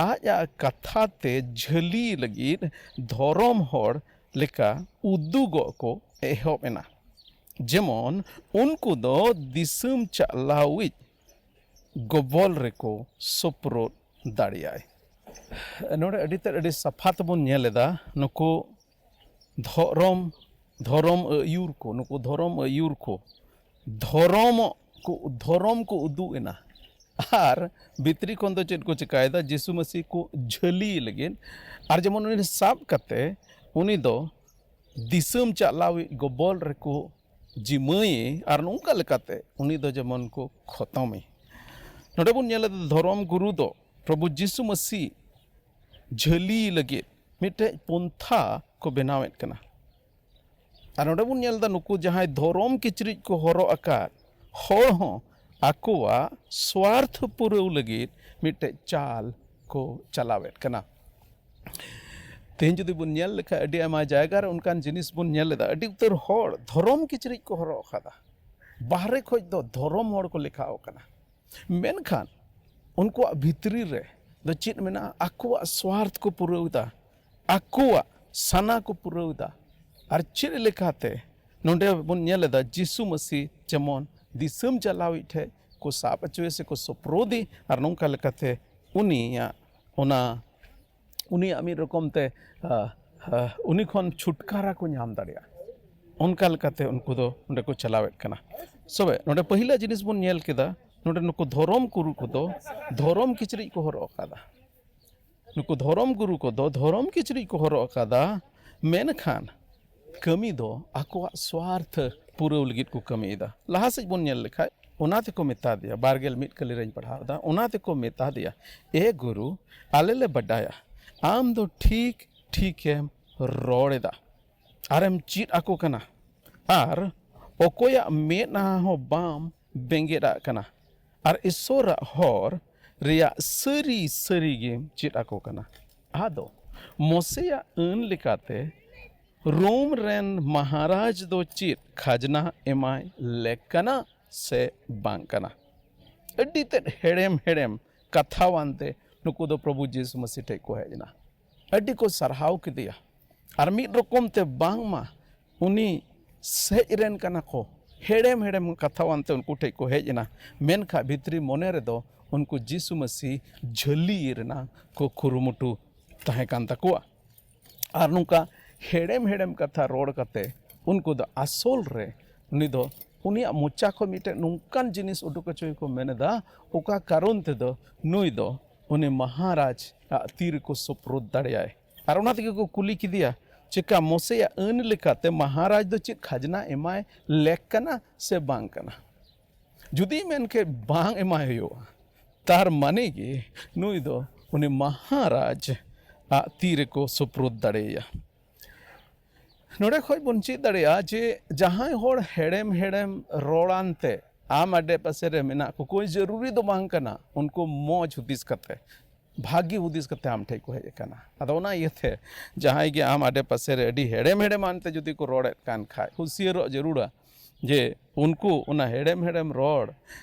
ᱟᱡᱟᱜ ᱠᱟᱛᱷᱟ ᱛᱮ ᱡᱷᱟᱹᱞᱤ ᱞᱟᱹᱜᱤᱫ ᱫᱷᱚᱨᱚᱢ ᱦᱚᱲ ᱞᱮᱠᱟ ᱩᱫᱩᱜᱚᱜ ᱠᱚ ᱮᱦᱚᱵ ᱮᱱᱟ᱾ ᱡᱮᱢᱚᱱ ᱩᱱᱠᱩ ᱫᱚ ᱫᱤᱥᱚᱢ ᱪᱟᱞᱟᱣᱤᱡ ᱜᱚᱵᱚᱞ ᱨᱮᱠᱚ ᱥᱳᱯᱨᱳᱫ ᱫᱟᱲᱮᱭᱟᱭ᱾ ᱱᱚᱰᱮ ᱟᱹᱰᱤ ᱛᱮᱫ ᱟᱹᱰᱤ ᱥᱟᱯᱷᱟ ᱛᱮᱵᱚᱱ ᱧᱮᱞ ᱮᱫᱟ, ᱱᱩᱠᱩ ᱫᱷᱚᱨᱚᱢ, ᱫᱷᱚᱨᱚᱢ ᱟᱹᱭᱩᱨ ᱠᱚ, ᱱᱩᱠᱩ ᱫᱷᱚᱨᱚᱢ ᱟᱹᱭᱩᱨ ᱠᱚ ᱫᱷᱚᱨᱚᱢ ᱠᱚ, ᱫᱷᱚᱨᱚᱢ ᱠᱚ ᱩᱫᱩᱜ ᱮᱱᱟ᱾ ᱟᱨ ᱵᱷᱤᱛᱨᱤ ᱠᱷᱚᱱ ᱫᱚ ᱪᱮᱫ ᱠᱚ ᱪᱮᱠᱟᱭᱮᱫᱟ? ᱡᱤᱥᱩ ᱢᱟᱹᱥᱤ ᱠᱚ ᱡᱷᱟᱹᱞᱤ ᱞᱟᱹᱜᱤᱫ᱾ ᱟᱨ ᱡᱮᱢᱚᱱ ᱩᱱᱤ ᱥᱟᱵ ᱠᱟᱛᱮ ᱩᱱᱤ ᱫᱚ ᱫᱤᱥᱚᱢ ᱪᱟᱞᱟᱣᱤᱡ ᱜᱚᱵᱚᱞ ᱨᱮᱠᱚ ᱡᱤᱢᱟᱹᱭᱮ, ᱟᱨ ᱱᱚᱝᱠᱟ ᱞᱮᱠᱟᱛᱮ ᱩᱱᱤ ᱫᱚ ᱡᱮᱢᱚᱱ ᱠᱚ ᱠᱷᱚᱛᱚᱢᱮ᱾ ᱱᱚᱰᱮ ᱵᱚᱱ ᱧᱮᱞ ᱮᱫᱟ, ᱫᱷᱚᱨᱚᱢ ᱜᱩᱨᱩ ᱫᱚ ᱯᱨᱚᱵᱷᱩ ᱡᱤᱥᱩ ᱢᱟᱹᱥᱤ ᱡᱷᱟᱹᱞᱤ ᱞᱟᱹᱜᱤᱫ ᱢᱤᱫᱴᱮᱡ ᱯᱚᱱᱛᱷᱟ ᱠᱚ ᱵᱮᱱᱟᱣᱮᱫ ᱠᱟᱱᱟ᱾ ᱟᱨ ᱱᱚᱰᱮ ᱵᱚᱱ ᱧᱮᱞ ᱮᱫᱟ, ᱱᱩᱠᱩ ᱡᱟᱦᱟᱸᱭ ᱫᱷᱚᱨᱚᱢ ᱠᱤᱪᱨᱤᱡ ᱠᱚ ᱦᱚᱨᱚᱜ ᱟᱠᱟᱫ ᱦᱚᱲ ᱦᱚᱸ ᱟᱠᱚᱣᱟᱜ ᱥᱣᱟᱨᱛᱷ ᱯᱩᱨᱟᱹᱣ ᱞᱟᱹᱜᱤᱫ ᱢᱤᱫᱴᱮᱡ ᱪᱟᱞ ᱠᱚ ᱪᱟᱞᱟᱣᱮᱫ ᱠᱟᱱᱟ᱾ ᱛᱮᱦᱮᱧ ᱡᱩᱫᱤ ᱵᱚᱱ ᱧᱮᱞ ᱞᱮᱠᱷᱟᱱ, ᱟᱹᱰᱤ ᱟᱭᱢᱟ ᱡᱟᱭᱜᱟ ᱨᱮ ᱚᱱᱠᱟᱱ ᱡᱤᱱᱤᱥ ᱵᱚᱱ ᱧᱮᱞ ᱮᱫᱟ᱾ ᱟᱹᱰᱤ ᱩᱛᱟᱹᱨ ᱦᱚᱲ ᱫᱷᱚᱨᱚᱢ ᱠᱤᱪᱨᱤᱡ ᱠᱚ ᱦᱚᱨᱚᱜ ᱟᱠᱟᱫᱟ, ᱵᱟᱦᱨᱮ ᱠᱷᱚᱡ ᱫᱚ ᱫᱷᱚᱨᱚᱢ ᱦᱚᱲ ᱠᱚ ᱞᱮᱠᱷᱟᱣ ᱠᱟᱱᱟ, ᱢᱮᱱᱠᱷᱟᱱ ᱩᱱᱠᱩᱣᱟᱜ ᱵᱷᱤᱛᱨᱤ ᱨᱮ ᱫᱚ ᱪᱮᱫ ᱢᱮᱱᱟᱜᱼᱟ? ᱟᱠᱚᱣᱟᱜ ᱥᱣᱟᱨᱛᱷ ᱠᱚ ᱯᱩᱨᱟᱹᱣ ᱮᱫᱟ, ᱟᱠᱚᱣᱟᱜ ᱥᱟᱱᱟ ᱠᱚ ᱯᱩᱨᱟᱹᱣ ᱮᱫᱟ᱾ ᱟᱨ ᱪᱮᱫ ᱞᱮᱠᱟᱛᱮ ᱱᱚᱰᱮ ᱵᱚᱱ ᱧᱮᱞ ᱮᱫᱟ, ᱡᱤᱥᱩ ᱢᱟᱹᱥᱤ ᱡᱮᱢᱚᱱ ᱫᱤᱥᱚᱢ ᱪᱟᱞᱟᱣᱤᱡ ᱴᱷᱮᱡ ᱠᱚ ᱥᱟᱵ ᱦᱚᱪᱚᱭᱮ ᱥᱮ ᱠᱚ ᱥᱳᱯᱨᱳᱫᱮ, ᱟᱨ ᱱᱚᱝᱠᱟ ᱞᱮᱠᱟᱛᱮ ᱩᱱᱤᱭᱟᱜ ᱚᱱᱟ, ᱩᱱᱤᱭᱟᱜ ᱢᱤᱫ ᱨᱚᱠᱚᱢ ᱛᱮ, ᱟ, ᱟ, ᱩᱱᱤ ᱠᱷᱚᱱ ᱪᱷᱩᱴᱠᱟᱨᱟ ᱠᱚ ᱧᱟᱢ ᱫᱟᱲᱮᱭᱟᱜᱼᱟ᱾ ᱚᱱᱠᱟ ᱞᱮᱠᱟᱛᱮ ᱩᱱᱠᱩ ᱫᱚ ᱚᱸᱰᱮ ᱠᱚ ᱪᱟᱞᱟᱣᱮᱫ ᱠᱟᱱᱟ᱾ ᱛᱚᱵᱮ ᱱᱚᱰᱮ ᱯᱟᱹᱦᱤᱞᱟ ᱡᱤᱱᱤᱥ ᱵᱚᱱ ᱧᱮᱞ ᱠᱮᱫᱟ, ᱱᱚᱰᱮ ᱱᱩᱠᱩ ᱫᱷᱚᱨᱚᱢ ᱜᱩᱨᱩ ᱠᱚᱫᱚ ᱫᱷᱚᱨᱚᱢ ᱠᱤᱪᱨᱤᱡ ᱠᱚ ᱦᱚᱨᱚᱜ ᱟᱠᱟᱫᱟ᱾ ᱱᱩᱠᱩ ᱫᱷᱚᱨᱚᱢ ᱜᱩᱨᱩ ᱠᱚᱫᱚ ᱫᱷᱚᱨᱚᱢ ᱠᱤᱪᱨᱤᱡ ᱠᱚ ᱦᱚᱨᱚᱜ ᱟᱠᱟᱫᱟ, ᱢᱮᱱᱠᱷᱟᱱ ᱠᱟᱹᱢᱤ ᱫᱚ ᱟᱠᱚᱣᱟᱜ ᱥᱣᱟᱨᱛᱷ ᱯᱩᱨᱟᱹᱣ ᱞᱟᱹᱜᱤᱫ ᱠᱚ ᱠᱟᱹᱢᱤᱭᱮᱫᱟ᱾ ᱞᱟᱦᱟ ᱥᱮᱫ ᱵᱚᱱ ᱧᱮᱞ ᱞᱮᱠᱷᱟᱡ, ᱚᱱᱟ ᱛᱮᱠᱚ ᱢᱮᱛᱟ ᱫᱮᱭᱟ, ᱵᱟᱨ ᱜᱮᱞ ᱢᱤᱫ ᱠᱟᱹᱞᱤ ᱨᱮᱧ ᱯᱟᱲᱦᱟᱣ ᱮᱫᱟ, ᱚᱱᱟ ᱛᱮᱠᱚ ᱢᱮᱛᱟ ᱫᱮᱭᱟ, "ᱮ ᱜᱩᱨᱩ, ᱟᱞᱮ ᱞᱮ ᱵᱟᱰᱟᱭᱟ ᱟᱢ ᱫᱚ ᱴᱷᱤᱠ ᱴᱷᱤᱠᱮᱢ ᱨᱚᱲ ᱮᱫᱟ ᱟᱨᱮᱢ ᱪᱮᱫ ᱟᱠᱚ ᱠᱟᱱᱟ, ᱟᱨ ᱚᱠᱚᱭᱟᱜ ᱢᱮᱫᱦᱟ ᱦᱚᱸ ᱵᱟᱢ ᱵᱮᱸᱜᱮᱫ ᱟᱜ ᱠᱟᱱᱟ, ᱟᱨ ᱤᱥᱚᱨᱟᱜ ᱦᱚᱨ ᱨᱮᱭᱟᱜ ᱥᱟᱹᱨᱤ ᱥᱟᱹᱨᱤ ᱜᱮᱢ ᱪᱮᱫ ᱟᱠᱚ ᱠᱟᱱᱟ᱾ ᱟᱫᱚ ᱢᱚᱥᱮᱭᱟᱜ ᱟᱹᱱ ᱞᱮᱠᱟᱛᱮ ᱨᱳᱢ ᱨᱮᱱ ᱢᱟᱦᱟᱨᱟᱡᱽ ᱫᱚ ᱪᱮᱫ ᱠᱷᱟᱡᱽᱱᱟ ᱮᱢᱟᱭ ᱞᱮᱠ ᱠᱟᱱᱟ ᱥᱮ ᱵᱟᱝ ᱠᱟᱱᱟ?" ᱟᱹᱰᱤ ᱛᱮᱫ ᱦᱮᱲᱮᱢ ᱦᱮᱲᱮᱢ ᱠᱟᱛᱷᱟᱣᱟᱱ ᱛᱮ ᱱᱩᱠᱩ ᱫᱚ ᱯᱨᱚᱵᱷᱩ ᱡᱤᱥᱩ ᱢᱟᱹᱥᱤ ᱴᱷᱮᱡ ᱠᱚ ᱦᱮᱡ ᱮᱱᱟ᱾ ᱟᱹᱰᱤ ᱠᱚ ᱥᱟᱨᱦᱟᱣ ᱠᱮᱫᱮᱭᱟ᱾ ᱟᱨ ᱢᱤᱫ ᱨᱚᱠᱚᱢ ᱛᱮ ᱵᱟᱝᱢᱟ ᱩᱱᱤ ᱥᱮᱡ ᱨᱮᱱ ᱠᱟᱱᱟ ᱠᱚ, ᱦᱮᱲᱮᱢ ᱦᱮᱲᱮᱢ ᱠᱟᱛᱷᱟᱣᱟᱱ ᱛᱮ ᱩᱱᱠᱩ ᱴᱷᱮᱡ ᱠᱚ ᱦᱮᱡ ᱮᱱᱟ, ᱢᱮᱱᱠᱷᱟᱱ ᱵᱷᱤᱛᱨᱤ ᱢᱚᱱᱮ ᱨᱮᱫᱚ ᱩᱱᱠᱩ ᱡᱤᱥᱩ ᱢᱟᱹᱥᱤ ᱡᱷᱟᱹᱞᱤ ᱨᱮᱱᱟᱜ ᱠᱚ ᱠᱩᱨᱩᱢᱩᱴᱩ ᱛᱟᱦᱮᱸ ᱠᱟᱱ ᱛᱟᱠᱚᱣᱟ᱾ ᱟᱨ ᱱᱚᱝᱠᱟ ᱦᱮᱲᱮᱢ ᱦᱮᱲᱮᱢ ᱠᱟᱛᱷᱟ ᱨᱚᱲ ᱠᱟᱛᱮ ᱩᱱᱠᱩ ᱫᱚ ᱟᱥᱚᱞ ᱨᱮ ᱩᱱᱤ ᱫᱚ, ᱩᱱᱤᱭᱟᱜ ᱢᱚᱪᱟ ᱠᱷᱚᱱ ᱢᱤᱫᱴᱮᱱ ᱱᱚᱝᱠᱟᱱ ᱡᱤᱱᱤᱥ ᱩᱰᱩᱠ ᱦᱚᱪᱚᱭ ᱠᱚ ᱢᱮᱱ ᱮᱫᱟ, ᱚᱠᱟ ᱠᱟᱨᱚᱱ ᱛᱮᱫᱚ ᱱᱩᱭ ᱫᱚ ᱩᱱᱤ ᱢᱟᱦᱟᱨᱟᱡᱽ ᱟᱜ ᱛᱤ ᱨᱮᱠᱚ ᱥᱩᱯᱨᱩᱫ ᱫᱟᱲᱮᱭᱟᱭ᱾ ᱟᱨ ᱚᱱᱟ ᱛᱮᱜᱮ ᱠᱚ ᱠᱩᱞᱤ ᱠᱮᱫᱮᱭᱟ, ᱪᱮᱠᱟ ᱢᱚᱥᱮᱭᱟᱜ ᱟᱹᱱ ᱞᱮᱠᱟᱛᱮ ᱢᱟᱦᱟᱨᱟᱡᱽ ᱫᱚ ᱪᱮᱫ ᱠᱷᱟᱡᱽᱱᱟ ᱮᱢᱟᱭ ᱞᱮᱠ ᱠᱟᱱᱟ ᱥᱮ ᱵᱟᱝ ᱠᱟᱱᱟ? ᱡᱩᱫᱤ ᱢᱮᱱ ᱠᱮ ᱵᱟᱝ ᱮᱢᱟᱭ ᱦᱩᱭᱩᱜᱼᱟ, ᱛᱟᱨ ᱢᱟᱱᱮ ᱜᱮ ᱱᱩᱭ ᱫᱚ ᱩᱱᱤ ᱢᱟᱦᱟᱨᱟᱡᱽ ᱟᱜ ᱛᱤ ᱨᱮᱠᱚ ᱥᱩᱯᱨᱩᱫ ᱫᱟᱲᱮᱭᱟᱭᱟ᱾ ᱱᱚᱰᱮ ᱠᱷᱚᱡ ᱵᱚᱱ ᱪᱮᱫ ᱫᱟᱲᱮᱭᱟᱜᱼᱟ ᱡᱮ ᱡᱟᱦᱟᱸᱭ ᱦᱚᱲ ᱦᱮᱲᱮᱢ ᱦᱮᱲᱮᱢ ᱨᱚᱲᱟᱱ ᱛᱮ ᱟᱢ ᱟᱰᱮ ᱯᱟᱥᱮ ᱨᱮ ᱢᱮᱱᱟᱜ ᱠᱚ, ᱠᱳᱭ ᱡᱟᱹᱨᱩᱨᱤ ᱫᱚ ᱵᱟᱝ ᱠᱟᱱᱟ ᱩᱱᱠᱩ ᱢᱚᱡᱽ ᱦᱩᱫᱤᱥ ᱠᱟᱛᱮ, ᱵᱷᱟᱜᱤ ᱦᱩᱫᱤᱥ ᱠᱟᱛᱮ ᱟᱢ ᱴᱷᱮᱡ ᱠᱚ ᱦᱮᱡ ᱟᱠᱟᱱᱟ᱾ ᱟᱫᱚ ᱚᱱᱟ ᱤᱭᱟᱹᱛᱮ ᱡᱟᱦᱟᱸᱭ ᱜᱮ ᱟᱢ ᱟᱰᱮ ᱯᱟᱥᱮ ᱨᱮ ᱟᱹᱰᱤ ᱦᱮᱲᱮᱢ ᱦᱮᱲᱮᱢᱟᱱ ᱛᱮ ᱡᱩᱫᱤ ᱠᱚ ᱨᱚᱲᱮᱫ ᱠᱟᱱ ᱠᱷᱟᱡ, ᱦᱩᱸᱥᱤᱭᱟᱹᱨᱚᱜ ᱡᱟᱹᱨᱩᱲᱟ ᱡᱮ ᱩᱱᱠᱩ ᱚᱱᱟ ᱦᱮᱲᱮᱢ ᱦᱮᱲᱮᱢ ᱨᱚᱲ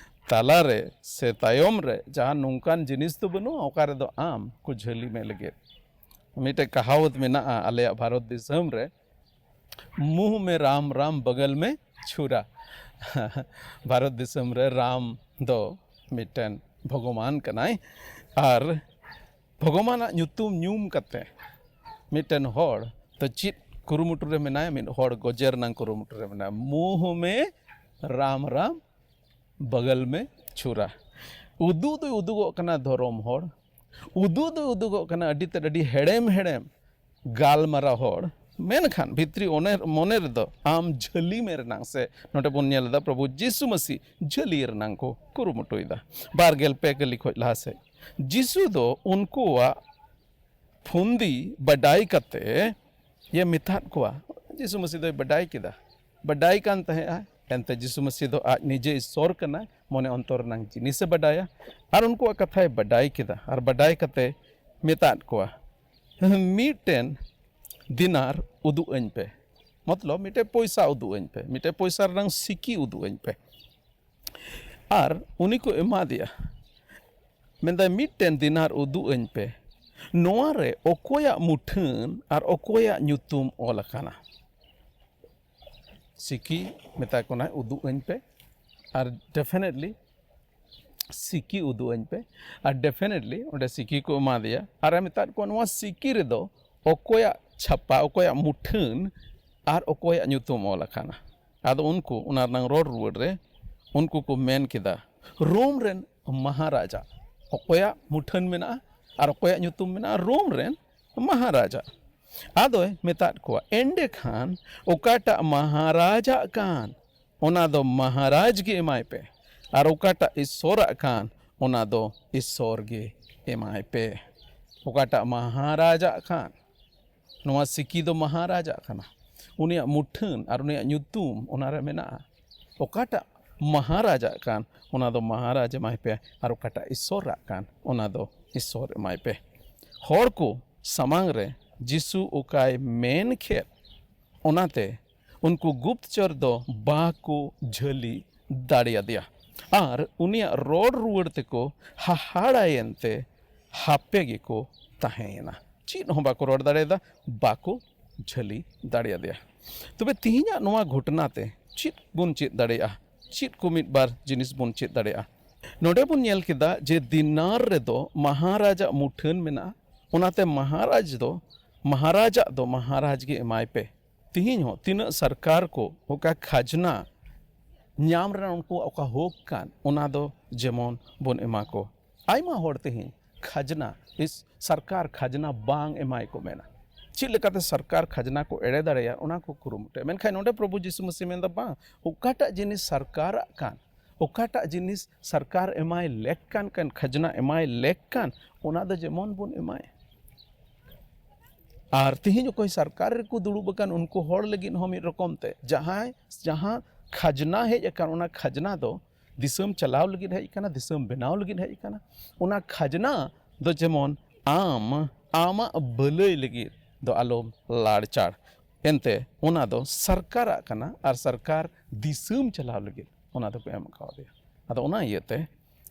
ᱛᱟᱞᱟᱨᱮ ᱥᱮ ᱛᱟᱭᱚᱢ ᱨᱮ ᱡᱟᱦᱟᱸ ᱱᱚᱝᱠᱟᱱ ᱡᱤᱱᱤᱥ ᱫᱚ ᱵᱟᱹᱱᱩᱜᱼᱟ ᱚᱠᱟ ᱨᱮᱫᱚ ᱟᱢ ᱠᱚ ᱡᱷᱟᱹᱞᱤ ᱢᱮ ᱞᱟᱹᱜᱤᱫ᱾ ᱢᱤᱫᱴᱮᱡ ᱠᱟᱦᱟᱣᱛ ᱢᱮᱱᱟᱜᱼᱟ ᱟᱞᱮᱭᱟᱜ ᱵᱷᱟᱨᱚᱛ ᱫᱤᱥᱚᱢ ᱨᱮ, ᱢᱩᱸᱦ ᱢᱮ ᱨᱟᱢ ᱨᱟᱢ ᱵᱚᱜᱚᱞ ᱢᱮ ᱪᱷᱩᱨᱟ᱾ ᱵᱷᱟᱨᱚᱛ ᱫᱤᱥᱚᱢ ᱨᱮ ᱨᱟᱢ ᱫᱚ ᱢᱤᱫᱴᱮᱱ ᱵᱷᱚᱜᱚᱵᱟᱱ ᱠᱟᱱᱟᱭ, ᱟᱨ ᱵᱷᱚᱜᱚᱵᱟᱱᱟᱜ ᱧᱩᱛᱩᱢ ᱧᱩᱢ ᱠᱟᱛᱮ ᱢᱤᱫᱴᱮᱱ ᱦᱚᱲ ᱫᱚ ᱪᱮᱫ ᱠᱩᱨᱩᱢᱩᱴᱩ ᱨᱮ ᱢᱮᱱᱟᱭᱟ? ᱢᱤᱫ ᱦᱚᱲ ᱜᱚᱡᱮ ᱨᱮᱱᱟᱜ ᱠᱩᱨᱩᱢᱩᱴᱩ ᱨᱮ ᱢᱮᱱᱟᱭᱟ᱾ ᱢᱩᱸᱦ ᱢᱮ ᱨᱟᱢ ᱨᱟᱢ ᱵᱚᱜᱚᱞ ᱢᱮ ᱪᱷᱩᱨᱟ᱾ ᱩᱫᱩᱜ ᱫᱚᱭ ᱩᱫᱩᱜᱚᱜ ᱠᱟᱱᱟ ᱫᱷᱚᱨᱚᱢ ᱦᱚᱲ, ᱩᱫᱩᱜ ᱫᱚᱭ ᱩᱫᱩᱜᱚᱜ ᱠᱟᱱᱟ ᱟᱹᱰᱤ ᱛᱮᱫ, ᱟᱹᱰᱤ ᱦᱮᱲᱮᱢ ᱦᱮᱲᱮᱢ ᱜᱟᱞᱢᱟᱨᱟᱣ ᱦᱚᱲ, ᱢᱮᱱᱠᱷᱟᱱ ᱵᱷᱤᱛᱨᱤ ᱚᱱᱮ ᱢᱚᱱᱮ ᱨᱮᱫᱚ ᱟᱢ ᱡᱷᱟᱹᱞᱤ ᱢᱮ ᱨᱮᱱᱟᱝ ᱥᱮ ᱱᱚᱰᱮ ᱵᱚᱱ ᱧᱮᱞ ᱮᱫᱟ ᱯᱨᱚᱵᱷᱩ ᱡᱤᱥᱩ ᱢᱟᱹᱥᱤ ᱡᱷᱟᱹᱞᱤ ᱨᱮᱱᱟᱝ ᱠᱚ ᱠᱩᱨᱩᱢᱩᱴᱩᱭᱮᱫᱟ᱾ ᱵᱟᱨ ᱜᱮᱞ ᱯᱮ ᱠᱟᱹᱞᱤ ᱠᱷᱚᱡ ᱞᱟᱦᱟ ᱥᱮᱫ ᱡᱤᱥᱩ ᱫᱚ ᱩᱱᱠᱩᱣᱟᱜ ᱯᱷᱩᱱᱫᱤ ᱵᱟᱰᱟᱭ ᱠᱟᱛᱮ ᱮ ᱢᱮᱛᱟᱫ ᱠᱚᱣᱟ᱾ ᱡᱤᱥᱩ ᱢᱟᱹᱥᱤ ᱫᱚᱭ ᱵᱟᱰᱟᱭ ᱠᱮᱫᱟ, ᱵᱟᱰᱟᱭ ᱠᱟᱱ ᱛᱟᱦᱮᱸᱜᱼᱟ᱾ ᱮᱱᱛᱮ ᱡᱤᱥᱩ ᱢᱟᱹᱥᱤ ᱫᱚ ᱟᱡ ᱱᱤᱡᱮ ᱤᱥᱥᱚᱨ ᱠᱟᱱᱟᱭ, ᱢᱚᱱᱮ ᱚᱱᱛᱚᱨ ᱨᱮᱱᱟᱝ ᱡᱤᱱᱤᱥᱮ ᱵᱟᱰᱟᱭᱟ᱾ ᱟᱨ ᱩᱱᱠᱩᱣᱟᱜ ᱠᱟᱛᱷᱟᱭ ᱵᱟᱰᱟᱭ ᱠᱮᱫᱟ, ᱟᱨ ᱵᱟᱰᱟᱭ ᱠᱟᱛᱮ ᱢᱮᱛᱟᱫ ᱠᱚᱣᱟ, "ᱢᱤᱫᱴᱮᱱ ᱫᱤᱱᱟᱨ ᱩᱫᱩᱜ ᱟᱹᱧ ᱯᱮ", ᱢᱚᱛᱞᱚᱵ ᱢᱤᱫᱴᱮᱱ ᱯᱚᱭᱥᱟ ᱩᱫᱩᱜ ᱟᱹᱧ ᱯᱮ, ᱢᱤᱫᱴᱮᱱ ᱯᱚᱭᱥᱟ ᱨᱮᱱᱟᱝ ᱥᱤᱠᱤ ᱩᱫᱩᱜ ᱟᱹᱧ ᱯᱮ᱾ ᱟᱨ ᱩᱱᱤ ᱠᱚ ᱮᱢᱟ ᱫᱮᱭᱟ, ᱢᱮᱱᱫᱟᱭ, "ᱢᱤᱫᱴᱮᱱ ᱫᱤᱱᱟᱨ ᱩᱫᱩᱜ ᱟᱹᱧ ᱯᱮ, ᱱᱚᱣᱟ ᱨᱮ ᱚᱠᱚᱭᱟᱜ ᱢᱩᱴᱷᱟᱹᱱ ᱟᱨ ᱚᱠᱚᱭᱟᱜ ᱧᱩᱛᱩᱢ ᱚᱞ ᱟᱠᱟᱱᱟ?" ᱥᱤᱠᱤ ᱢᱮᱛᱟ ᱠᱚ ᱠᱟᱱᱟᱭ, "ᱩᱫᱩᱜ ᱟᱹᱧ ᱯᱮ", ᱟᱨ definitely ᱥᱤᱠᱤ ᱩᱫᱩᱜ ᱟᱹᱧ ᱯᱮ, ᱟᱨ definitely ᱚᱸᱰᱮ ᱥᱤᱠᱤ ᱠᱚ ᱮᱢᱟ ᱫᱮᱭᱟ, ᱟᱨ ᱮ ᱢᱮᱛᱟᱫ ᱠᱚᱣᱟ, "ᱱᱚᱣᱟ ᱥᱤᱠᱤ ᱨᱮᱫᱚ ᱚᱠᱚᱭᱟᱜ ᱪᱷᱟᱯᱟ, ᱚᱠᱚᱭᱟᱜ ᱢᱩᱴᱷᱟᱹᱱ ᱟᱨ ᱚᱠᱚᱭᱟᱜ ᱧᱩᱛᱩᱢ ᱚᱞ ᱟᱠᱟᱱᱟ?" ᱟᱫᱚ ᱩᱱᱠᱩ ᱚᱱᱟ ᱨᱮᱱᱟᱜ ᱨᱚᱲ ᱨᱩᱣᱟᱹᱲ ᱨᱮ ᱩᱱᱠᱩ ᱠᱚ ᱢᱮᱱ ᱠᱮᱫᱟ, "ᱨᱳᱢ ᱨᱮᱱ ᱢᱟᱦᱟᱨᱟᱡᱟ ᱚᱠᱚᱭᱟᱜ ᱢᱩᱴᱷᱟᱹᱱ ᱢᱮᱱᱟᱜᱼᱟ ᱟᱨ ᱚᱠᱚᱭᱟᱜ ᱧᱩᱛᱩᱢ ᱢᱮᱱᱟᱜᱼᱟ?" ᱨᱳᱢ ᱨᱮᱱ ᱢᱟᱦᱟᱨᱟᱡᱟ᱾ ᱟᱫᱚᱭ ᱢᱮᱛᱟᱫ ᱠᱚᱣᱟ, "ᱮᱸᱰᱮᱠᱷᱟᱱ ᱚᱠᱟᱴᱟᱜ ᱢᱟᱦᱟᱨᱟᱡᱟᱜ ᱠᱟᱱ, ᱚᱱᱟ ᱫᱚ ᱢᱟᱦᱟᱨᱟᱡᱽ ᱜᱮ ᱮᱢᱟᱭ ᱯᱮ, ᱟᱨ ᱚᱠᱟᱴᱟᱜ ᱤᱥᱥᱚᱨᱟᱜ ᱠᱟᱱ, ᱚᱱᱟ ᱫᱚ ᱤᱥᱥᱚᱨ ᱜᱮ ᱮᱢᱟᱭ ᱯᱮ᱾" ᱚᱠᱟᱴᱟᱜ ᱢᱟᱦᱟᱨᱟᱡᱟᱜ ᱠᱟᱱ, ᱱᱚᱣᱟ ᱥᱤᱠᱤ ᱫᱚ ᱢᱟᱦᱟᱨᱟᱡᱟᱜ ᱠᱟᱱᱟ, ᱩᱱᱤᱭᱟᱜ ᱢᱩᱴᱷᱟᱹᱱ ᱟᱨ ᱩᱱᱤᱭᱟᱜ ᱧᱩᱛᱩᱢ ᱚᱱᱟᱨᱮ ᱢᱮᱱᱟᱜᱼᱟ᱾ ᱚᱠᱟᱴᱟᱜ ᱢᱟᱦᱟᱨᱟᱡᱟᱜ ᱠᱟᱱ, ᱚᱱᱟ ᱫᱚ ᱢᱟᱦᱟᱨᱟᱡᱽ ᱮᱢᱟᱭ ᱯᱮ, ᱟᱨ ᱚᱠᱟᱴᱟᱜ ᱤᱥᱥᱚᱨᱟᱜ ᱠᱟᱱ, ᱚᱱᱟ ᱫᱚ ᱤᱥᱥᱚᱨ ᱮᱢᱟᱭ ᱯᱮ᱾ ᱦᱚᱲ ᱠᱚ ᱥᱟᱢᱟᱝ ᱨᱮ ᱡᱤᱥᱩ ᱚᱠᱟᱭ ᱢᱮᱱ ᱠᱮᱫ, ᱚᱱᱟᱛᱮ ᱩᱱᱠᱩ ᱜᱩᱯᱛᱪᱚᱨ ᱫᱚ ᱵᱟᱠᱚ ᱡᱷᱟᱹᱞᱤ ᱫᱟᱲᱮᱭᱟᱫᱮᱭᱟ, ᱟᱨ ᱩᱱᱤᱭᱟᱜ ᱨᱚᱲ ᱨᱩᱣᱟᱹᱲ ᱛᱮᱠᱚ ᱦᱟᱦᱟᱲᱟᱭᱮᱱ ᱛᱮ ᱦᱟᱯᱮ ᱜᱮᱠᱚ ᱛᱟᱦᱮᱸᱭᱮᱱᱟ᱾ ᱪᱮᱫ ᱦᱚᱸ ᱵᱟᱠᱚ ᱨᱚᱲ ᱫᱟᱲᱮᱭᱟᱫᱟ, ᱵᱟᱠᱚ ᱡᱷᱟᱹᱞᱤ ᱫᱟᱲᱮᱭᱟᱫᱮᱭᱟ᱾ ᱛᱚᱵᱮ ᱛᱮᱦᱮᱧᱟᱜ ᱱᱚᱣᱟ ᱜᱷᱚᱴᱚᱱᱟ ᱛᱮ ᱪᱮᱫ ᱵᱚᱱ ᱪᱮᱫ ᱫᱟᱲᱮᱭᱟᱜᱼᱟ? ᱪᱮᱫ ᱠᱚ ᱢᱤᱫ ᱵᱟᱨ ᱡᱤᱱᱤᱥ ᱵᱚᱱ ᱪᱮᱫ ᱫᱟᱲᱮᱭᱟᱜᱼᱟ? ᱱᱚᱰᱮ ᱵᱚᱱ ᱧᱮᱞ ᱠᱮᱫᱟ ᱡᱮ ᱫᱤᱱᱟᱨ ᱨᱮᱫᱚ ᱢᱟᱦᱟᱨᱟᱡᱟᱜ ᱢᱩᱴᱷᱟᱹᱱ ᱢᱮᱱᱟᱜᱼᱟ, ᱚᱱᱟᱛᱮ ᱢᱟᱦᱟᱨᱟᱡᱽ ᱫᱚ, ᱢᱟᱦᱟᱨᱟᱡᱟᱜ ᱫᱚ ᱢᱟᱦᱟᱨᱟᱡᱽ ᱜᱮ ᱮᱢᱟᱭ ᱯᱮ᱾ ᱛᱮᱦᱮᱧ ᱦᱚᱸ ᱛᱤᱱᱟᱹᱜ ᱥᱚᱨᱠᱟᱨ ᱠᱚ ᱚᱠᱟ ᱠᱷᱟᱡᱽᱱᱟ ᱧᱟᱢ ᱨᱮᱱᱟᱜ ᱩᱱᱠᱩᱣᱟᱜ ᱚᱠᱟ ᱦᱚᱠ ᱠᱟᱱ, ᱚᱱᱟ ᱫᱚ ᱡᱮᱢᱚᱱ ᱵᱚᱱ ᱮᱢᱟ ᱠᱚ᱾ ᱟᱭᱢᱟ ᱦᱚᱲ ᱛᱮᱦᱮᱧ ᱠᱷᱟᱡᱽᱱᱟ, ᱤᱥ-, ᱥᱚᱨᱠᱟᱨ ᱠᱷᱟᱡᱽᱱᱟ ᱵᱟᱝ ᱮᱢᱟᱭ ᱠᱚ ᱢᱮᱱᱟ᱾ ᱪᱮᱫ ᱞᱮᱠᱟᱛᱮ ᱥᱚᱨᱠᱟᱨ ᱠᱷᱟᱡᱽᱱᱟ ᱠᱚ ᱮᱲᱮ ᱫᱟᱲᱮᱭᱟᱜᱼᱟ, ᱚᱱᱟ ᱠᱚ ᱠᱩᱨᱩᱢᱩᱴᱩᱭᱟ᱾ ᱢᱮᱱᱠᱷᱟᱱ ᱱᱚᱰᱮ ᱯᱨᱚᱵᱷᱩ ᱡᱤᱥᱩ ᱢᱟᱹᱥᱤ ᱢᱮᱱᱫᱟ, ᱵᱟᱝ, ᱚᱠᱟᱴᱟᱜ ᱡᱤᱱᱤᱥ ᱥᱚᱨᱠᱟᱨᱟᱜ ᱠᱟᱱ, ᱚᱠᱟᱴᱟᱜ ᱡᱤᱱᱤᱥ ᱥᱚᱨᱠᱟᱨ ᱮᱢᱟᱭ ᱞᱮᱠ ᱠᱟᱱ, ᱠᱟᱱ, ᱠᱷᱟᱡᱽᱱᱟ ᱮᱢᱟᱭ ᱞᱮᱠ ᱠᱟᱱ, ᱚᱱᱟ ᱫᱚ ᱡᱮᱢᱚᱱ ᱵᱚᱱ ᱮᱢᱟᱭ᱾ ᱟᱨ ᱛᱮᱦᱮᱧ ᱚᱠᱚᱭ ᱥᱚᱨᱠᱟᱨ ᱨᱮᱠᱚ ᱫᱩᱲᱩᱵ ᱟᱠᱟᱱ, ᱩᱱᱠᱩ ᱦᱚᱲ ᱞᱟᱹᱜᱤᱫ ᱦᱚᱸ ᱢᱤᱫ ᱨᱚᱠᱚᱢ ᱛᱮ, ᱡᱟᱦᱟᱸᱭ, ᱡᱟᱦᱟᱸ ᱠᱷᱟᱡᱽᱱᱟ ᱦᱮᱡ ᱟᱠᱟᱱ, ᱚᱱᱟ ᱠᱷᱟᱡᱽᱱᱟ ᱫᱚ ᱫᱤᱥᱚᱢ ᱪᱟᱞᱟᱣ ᱞᱟᱹᱜᱤᱫ ᱦᱮᱡ ᱟᱠᱟᱱᱟ, ᱫᱤᱥᱚᱢ ᱵᱮᱱᱟᱣ ᱞᱟᱹᱜᱤᱫ ᱦᱮᱡ ᱟᱠᱟᱱᱟ᱾ ᱚᱱᱟ ᱠᱷᱟᱡᱽᱱᱟ ᱫᱚ ᱡᱮᱢᱚᱱ ᱟᱢ, ᱟᱢᱟᱜ ᱵᱷᱟᱹᱞᱟᱹᱭ ᱞᱟᱹᱜᱤᱫ ᱫᱚ ᱟᱞᱚᱢ ᱞᱟᱲᱪᱟᱲ᱾ ᱮᱱᱛᱮ ᱚᱱᱟ ᱫᱚ ᱥᱚᱨᱠᱟᱨᱟᱜ ᱠᱟᱱᱟ, ᱟᱨ ᱥᱚᱨᱠᱟᱨ ᱫᱤᱥᱚᱢ ᱪᱟᱞᱟᱣ ᱞᱟᱹᱜᱤᱫ ᱚᱱᱟ ᱫᱚᱠᱚ ᱮᱢ ᱠᱟᱣᱫᱮᱭᱟ᱾ ᱟᱫᱚ ᱚᱱᱟ ᱤᱭᱟᱹᱛᱮ